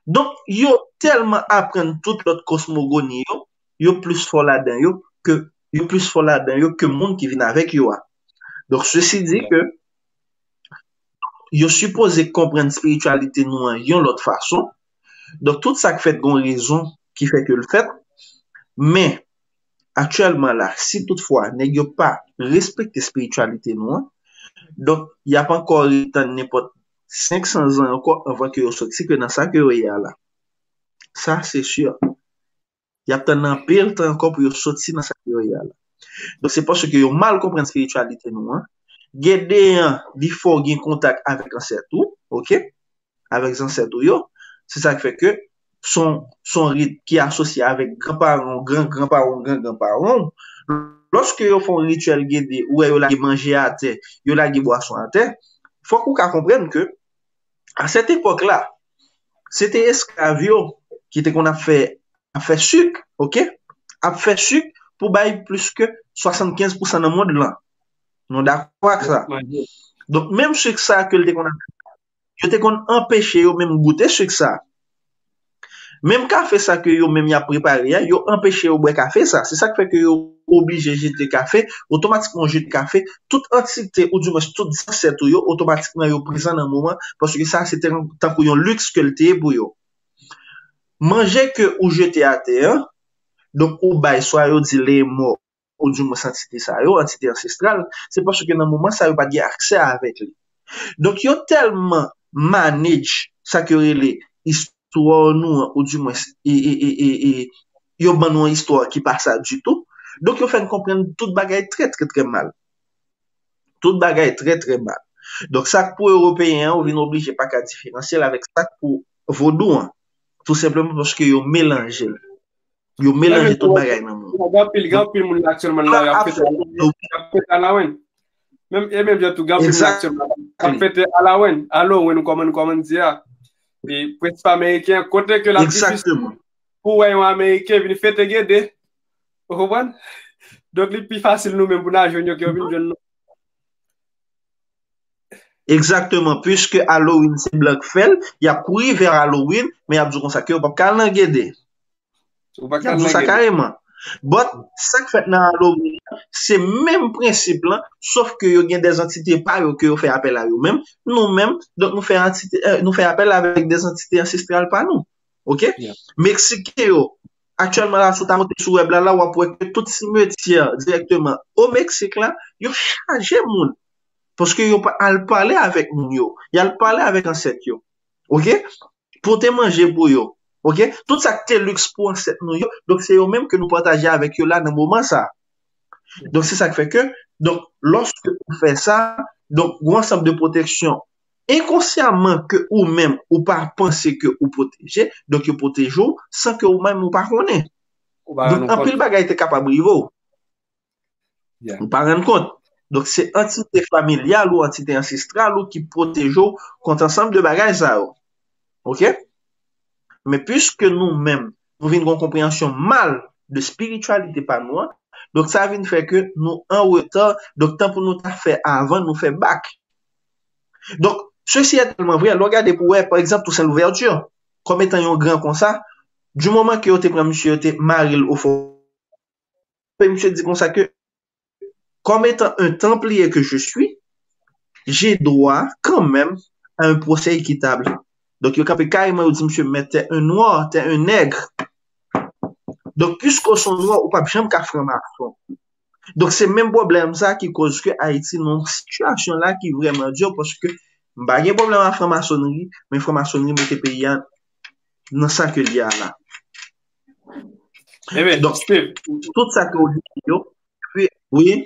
Donk, yo tèlman aprann tout lòt kosmogoni yo, yo plis fò ladan yo ke yo plis fò ladan yo ke moun ki vin avèk yo a. Donk, sesi di ke yo sipoze konprann espirityalite nou an yon lòt fason. Donk, tout sa k fèt gon rezon ki fè ke l fèt. Men, aktyèlman la, si toutfwa nèg yo pa respekte espirityalite nou an, donk, y ap ankò ret tann nenpòt senk san zan ankò anvan ke yo soti ke nan sa ke yo ye a la. Sa, se si. Y ap tann anpil tan ankò pou yo soti nan sa ke yo ye a la. Donk, se paske yo mal konprann espirityalite nou an. Gede an, li fè w gen kontak avèk ansèt ou, ok? Avèk zansèt ou yo. Se sa k fè ke son, son rit ki asosye avèk granparan w, gran granparan w, gran granparan w. Lòske yo fè yon rityèl gede, ou wè yo lage manje atè, yo lage bwason atè, fòk ou ka konprann ke a sèt epòk la, se te esklav yo ki te konn ap fè, ap fè sik, ok? Ap fè sik pou bay plis ke swasannkenz pousan nan mond lan. Nou dakò ak sa? Donk, menm sik sa ke l te konn ap fè, yo te konn anpeche yo menm goute sik sa. Menm kafe sa ke yo menm y ap prepare a, yo anpeche yo bwè kafe sa. Se sa k fè ke yo oblije jete kafe, otomatikman yo jete kafe, tout antite, oudimwens tout zansèt ou yo, otomatikman yo prezan nan moman, paske sa se te tankou yon liks ke l te ye pou yo. Manje ke ou jete atè an, donk ou bay swa yo di lemò, oudimwens antite sa yo, antite ansestral, se paske nan moman sa yo pa t gen aksè avèk li. Donk yo tèlman manage sa ke yo rele istwa nou an, oudimwens, e, e, e, e, e, yo ban nou yon istwa ki pa sa ditou. Donk yo fè n konprann tout bagay trè, trè, trè mal. Tout bagay trè, trè mal. Donk sa k pou Ewopeyen an, ou vin oblije pa ka diferansye l avèk sa k pou Vodou an. Tou senpleman paske yo melanje l. Yo melanje tout bagay nan moun. Gen anpil, gen anpil moun la aktyèlman la, y ap fete, y ap fete Halloween. Menm, e menm jan tou, gen anpil moun la aktyèlman la, y ap fete Halloween, Halloween, kòman, kòman di a. E prensip ameriken, kote ke l ap difisil pou wè yon Ameriken vin fete Gede. Ou konprann? Donk, li pi fasil nou menm pou n al jwenn yo ke yo vin jwenn nou. Egzakteman, piske Halloween se blan k fè l, y ap kouri vè Halloween, men y ap di w konsa ke yo p ap ka al nan Gede. Ou pa ka al nan Gede. Y ap di w sa kareman. But, sa k fèt nan Halloween, se menm prensip lan, sòf ke yo gen dè antite pa yo ke yo fè apèl a yo menm. Nou menm, donk nou fè antite, eh, nou fè apèl avèk dè antite ansestral pa nou. Ok? Meksiken yo, aktyèlman la, si w ta monte sou wèb la, la, w ap wè ke tout simetyè dirèkteman o Meksik la, yo chaje moun. Paske yo pa al pale avèk moun yo. Y al pale avèk ansèt yo. Ok? Pote manje pou yo. Ok? Tout sa k te liks pou ansèt nou yo, donk se yo menm ke nou pataje avèk yo la nan moman sa. Donk se sa k fè ke, donk lòske ou fè sa, donk gon ansanm de pwoteksyon enkonsyaman ke ou menm ou pa panse ke ou pwoteje, donk yo pwoteje w san ke ou menm ou pa konnen. Donk anpil bagay te kapab rive w. Ou pa rann kont. Donk se antite familyal ou antite ansestral ou ki pwoteje w kont ansanm de bagay sa yo. Ok? Men piske nou menm, nou vin gen yon konpreyansyon mal de espirityalite pa nou an, donk sa vin fè ke nou an reta, donk tan pou nou ta fè avan, nou fè bak. Donk, sesi est tellement vrai, lè w gade pou wè, pa egzanp, Toussaint Louverture, kòm etan yon gran konsa, di moman ke yo te pran misye, yo te mare l ofon, misye di konsa ke, comme étant un Templier que je suis, j'ai droit quand même à un procès équitable. Donk, yo kanpe kareman, yo di misye, mais t'es un noir, t'es un nègre. Donk, piske w se yon nwa, ou p ap janm ka franmason. Donk, se menm pwoblèm sa ki koz ke Ayiti nan yon sitiyasyon la ki vrèman di, paske m pa gen pwoblèm ak franmasonri, men franmasonri mete peyi a nan sa ke l ye a la. Ebyen, Donk, Steve, tout sa ke w di yo, wi, wi.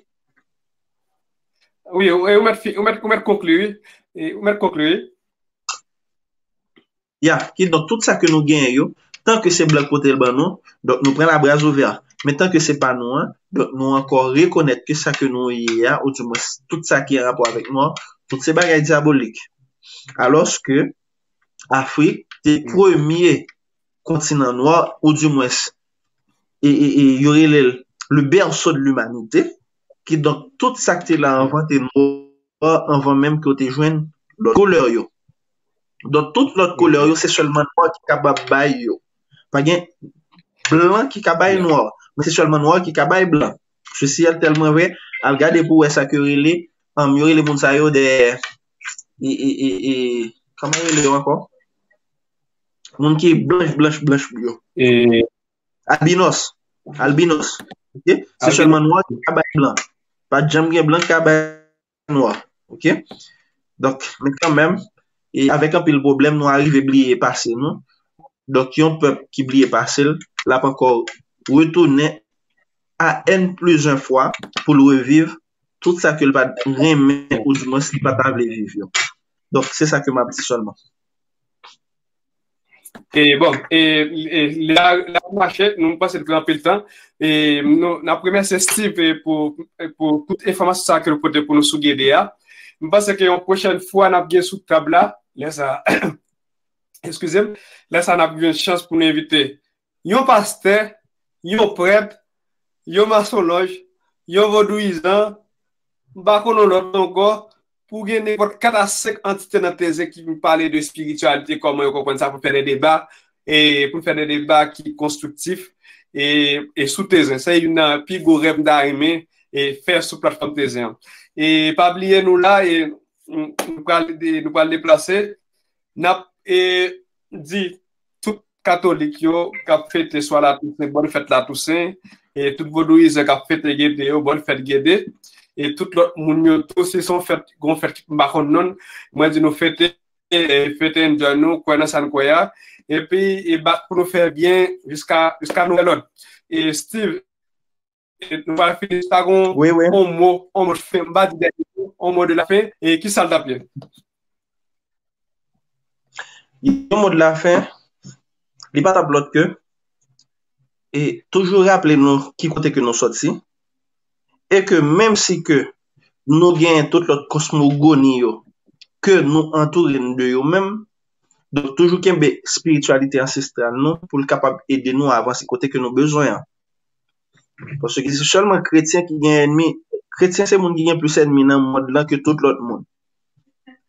Wi, ou, ou mèt fi- ou mèt ou mèt konkli, wi. E, ou mèt konkli, wi. Ya, kidonk tout sa ke nou genyen yo, tan ke se blan k pote l ban nou, donk nou pran l a bras ouvè. Men tan ke se pa nou an, donk nou ankò rekonèt ke sa ke nou ye a, oudimwens tout sa ki an rapò avèk nou an, tout se bagay dyabolik. Alòske Afrik te premye kontinan nwa, oudimwens e, e, e, yo rele l le berceau de l'humanité, kidonk tout sa k te la anvan te nwa anvan menm ke w te jwenn lòt koulè yo. Donk, tout lòt koulè yo, se sèlman nwa ki kapab bay yo. Pa gen blan ki ka bay nwa, men se sèlman nwa ki ka bay blan. Sesi èl tèlman vre, al gade pou wè sa ke rele, um, yo rele moun sa yo de, e, e, e, e, kòman yo rele yo ankò? Moun ki blanch, blanch, blanch yo. E, Albinos. Albinos. Ok? Se Albinos. Sèlman nwa ki ka bay blan. Pa t janm gen blan ki ka bay nwa. Ok? Donk, men kanmenm, e avèk anpil pwoblèm, nou arive bliye pase nou. Donk, yon pèp ki bliye pase l, l ap ankò retounen a N plis en fwa pou l reviv tout sa ke l pa t renmen, oudimwens li pa ta vle viv yo. Donk, se sa ke m ap di sèlman. E bon, e, e la, la mache, nou panse l pran anpil tan. E nou, n ap remèsye Steve, e, pou, e, pou tout enfòmasyon sa ke l pote pou nou sou Gede a. M panse ke yon pwochèn fwa n ap gen sou tab la, lè sa, eskize m, lè sa n ap gen chans pou nou envite yon pastè, yon prèt, yon masonlòj, yon vodouyizan, m pa konn yon lòt ankò, pou gen nenpòt kat a senk antite nan Tezen ki vin pale de espirityalite, kòman yo konprann sa, pou fè de deba, e pou fè de deba ki konstriktif, e, e sou Tezen. Se youn nan pi gwo rèv m ta renmen, e fè sou platfòm Tezen an. E pa bliye nou la, e nou, nou pral, nou pral deplase. N ap, e, di tout katolik yo k ap fete swa la Tousen, bòn fèt la Tousen, e tout vodouyizan k ap fete Gede yo, bòn fèt Gede, e tout lòt moun yo tou, si se yon fèt, gon fèt ki m pa konn non, mwen di nou fete, e fete enjoy nou, kwè nan sa n kwè a, epi e bat pou nou fè byen jiska, jiska nouvèl òd. E Steve, e nou pral fini, sa gon Wi, wi. On mo, on mo de fen, m pa di dènye mo, on mo de la fen, e ki sa l t ap ye? Yon mo de la fen, li pa t ap lòt ke, e toujou raple nou ki kote ke nou sòti, e ke menm si ke nou genyen tout lòt kosmogoni yo, ke nou antoure n de yo menm, donk toujou kenbe espirityalite ansestral nou pou l kapab ede nou avanse kote ke nou bezwen an. Paske se sèlman kretyen ki gen ènmi. Kretyen se moun ki gen plis ènmi nan mond lan ke tout lòt moun.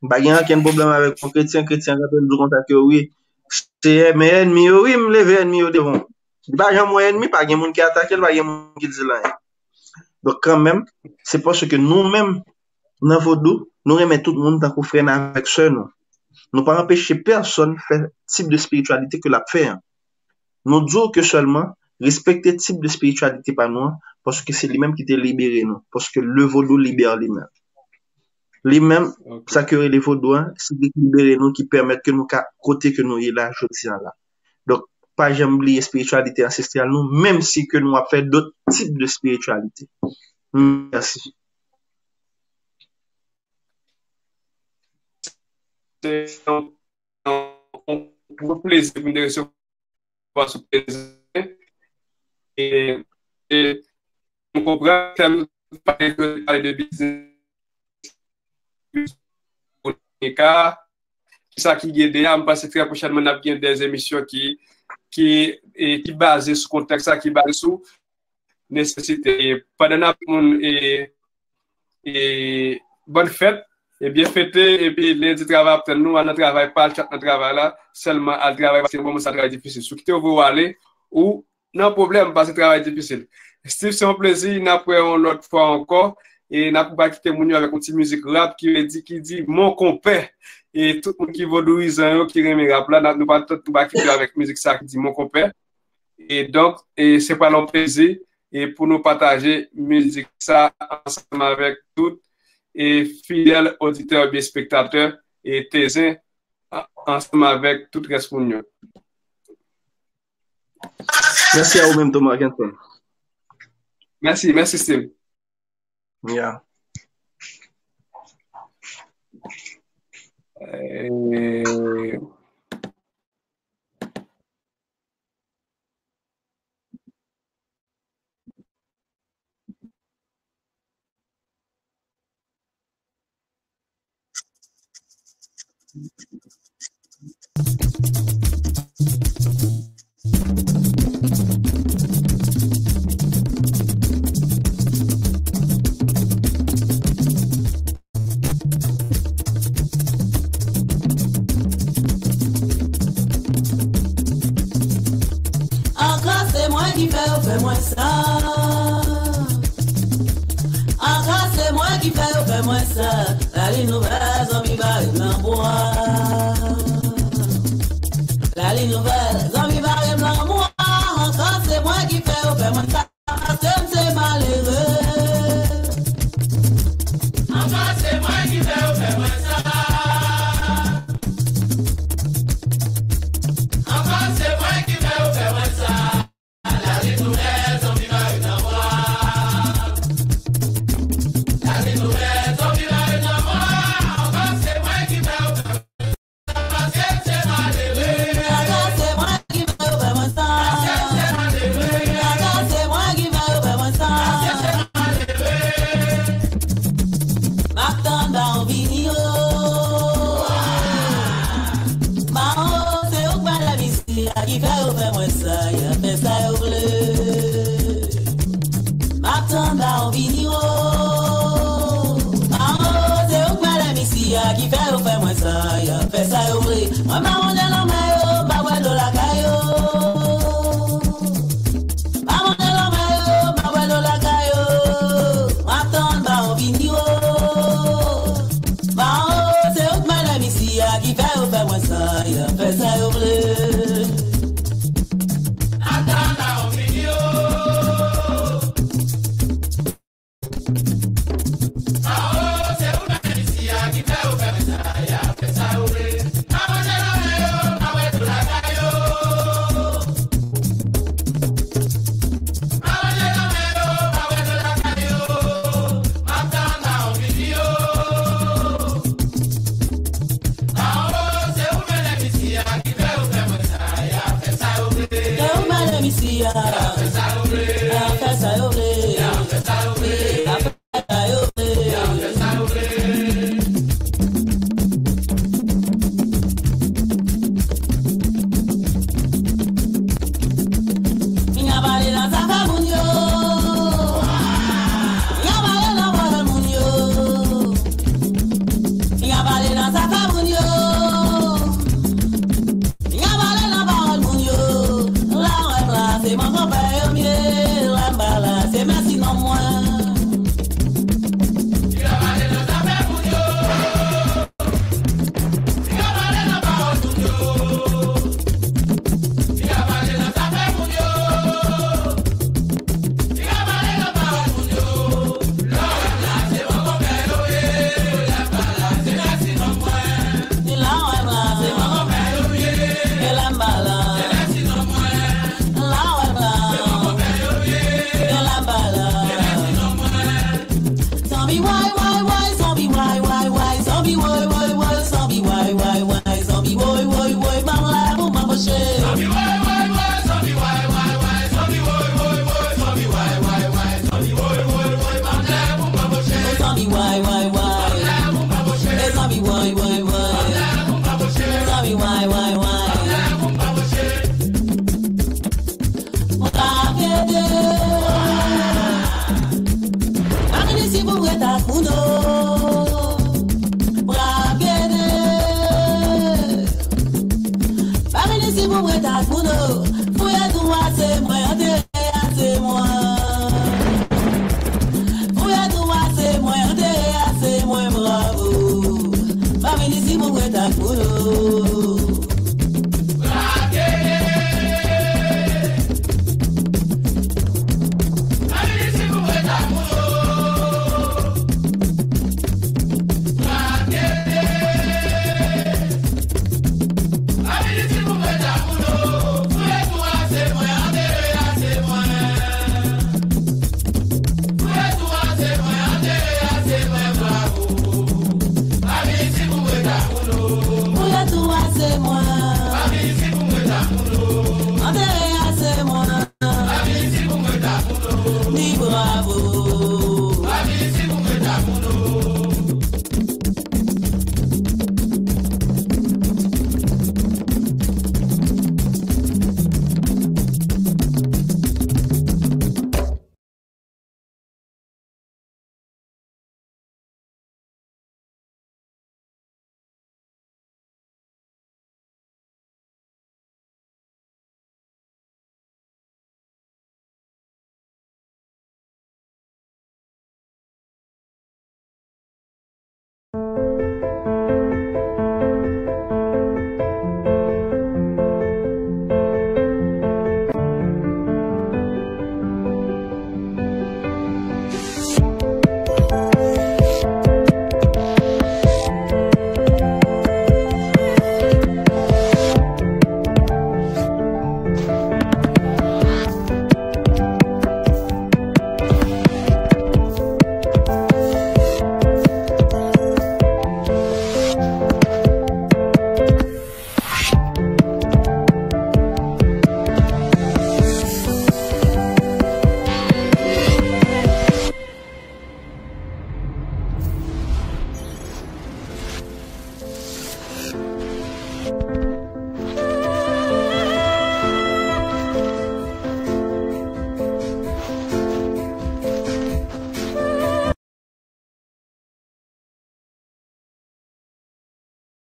M pa gen ankenn pwoblèm avèk yon kretyen, kretyen kanpe m di konsa ke wi, Seyè, men ènmi yo, wi, m leve ènmi yo devan w. Li pa janm wè ènmi, pa gen moun ki atake l, pa gen moun ki di l anyen. Donk, kanmenm, se paske nou menm, nan vodou, nou renmen tout moun tankou frè n avèk sè nou. Nou pa anpeche pèsonn fè tip de espirityalite ke l ap fè an. Nou di w ke sèlman respekte tip de espirityalite pa nou an, paske se li menm ki te libere nou, paske le vodou libère li menm. Li menm, Ok. Sa ke rele vodou an, se li ki libere nou, ki pèmèt ke nou ka kote ke nou ye la jodi an la. Donk, pa janm bliye espirityalite ansestral nou, menm si ke nou ap fè dòt tip de espirityalite. Mèsi. Se yon, yon, yon gwo plezi pou m te resevwa sou Tezen. E, e nou konprann, tèm pale, pale de biznis, ki sa ki gen dèyè, m panse trè pwochènman n ap gen de emisyon ki, ki, e, ki baze sou kontèks sa, ki baze sou nesesite. E pandan n ap moun, e, e, bòn fèt, e byen fete, epi lendi travay ap tann nou, al nan travay, pa al chat nan travay la, sèlman al travay, paske moman sa travay difisil. Si w kite yo voye w ale, ou nan pwoblèm, paske travay difisil. Steve, se yon plezi, n ap wè yon lòt fwa ankò, e n ap pa kite moun yo avèk yon ti mizik rap ki vle di, ki di, mon konpè. E tout moun ki vodouyizan yo, ki renmen rap la, n ap, nou pa, nou pa kite yo avèk mizik sa ki di, mon konpè. E donk, e se pral yon plezi e pou nou pataje mizik sa ansanm avèk tout e fidèl oditè oubyen espektatè e Tezen a- ansanm avèk tout rès moun yo. Mèsi a ou menm tou, Marc Antoine. Mèsi, mèsi Steve. Yeah. Eh, Ankò se mwen ki fè yo fè mwen sa. Ankò se mwen ki fè yo fè mwen sa. Lalin ouvè, zanmi bare nan bwa. Lalin ouvè, zanmi bare nan bwa. Ankò se mwen ki fè yo fè mwen sa. Paske m se malere. Ankò se mwen ki fè yo fè mwen sa. Ankò se mwen ki fè yo fè mwen sa. Lalin ouvè, zanmi bare nan bwa. Lalin ouvè, zanmi bare nan bwa. Ankò se mwen ki fè yo fè mwen sa. Paske m se malere. Ankò se mwen ki fè yo fè mwen sa. Paske m se malere. Ankò se mwen ki fè yo fè mwen sa. Paske m se malere. M ap tann bawon vini o. Bawon, se ou k bay lèmisye a ki fè yo fè mwen sa, y ap fè sa yo vle. M ap tann bawon vini o. Bawon, se ou k bay lèmisye a ki fè yo fè mwen sa, y ap fè sa yo vle. Mwen pa monte lanmè yo, m pa bwè dlo lakay yo. M pa monte lanmè yo, m pa bwè dlo lakay yo. M ap tann bawon vini o. Bawon, se ou k bay lèmisye a ki fè yo fè mwen sa, y ap fè sa yo vle. M ap tann bawon vini o. Bawon, se ou k bay lèmisye a ki fè yo fè mwen sa, y ap fè sa yo vle. M pa monte lanmè yo, m pa bwè dlo lakay yo. M pa monte lanmè yo, m pa bwè dlo lakay yo. M ap tann bawon vini o. Bawon, se ou k bay lèmisye a ki fè yo fè mwen sa, y ap fè sa yo vle. Se ou k bay lèmisye a. Y ap fè sa yo vle. Y ap fè sa yo vle. Y ap fè sa yo vle. Y ap fè sa yo vle. Y ap fè sa yo vle. Vin ap ale nan zafè moun yo. Vin ap ale nan pawòl moun yo. Vin ap ale nan zafè moun yo. Vin ap ale nan pawòl moun yo. La wè m la, se mwen konpè yo m ye. Lè m pa la, se mèsi non mwen. Vin ap ale nan zafè moun yo. Vin ap ale nan pawòl moun yo. Vin ap ale nan zafè moun yo. Vin ap ale nan pawòl moun yo. Lè w wè m la, se mwen konpè yo ye. Lè m pa la, se mèsi non mwen. Ni la wè m la, se mwen konpè yo ye. E lè m pa la, se mèsi non mwen. La wè m la, se mwen konpè yo ye. E lè m pa la, se mèsi non mwen. Zanmi way, way, way, zanmi way, way, way, zanmi way, way, way, zanmi way, way, way, zanmi way, way, way, ban m lè pou m anboche. Zanmi way, way, way, zanmi way, way, way, zanmi way, way, way, zanmi way, way, way, zanmi way, way, way, ban m lè pou m anboche. Zanmi way, way, way. E zanmi way, way, way. Zanmi way, way, way. Mwen pa ap ede. Pa vin isi pou m ret ak moun yo. Mwen pa ap ede. Pa vin isi pou m ret ak moun yo. Fouye twou a se mwen, antere a se mwen. Fouye twou a se mwen, antere a se mwen, bravo. Pa vin isi pou m ret ak moun yo.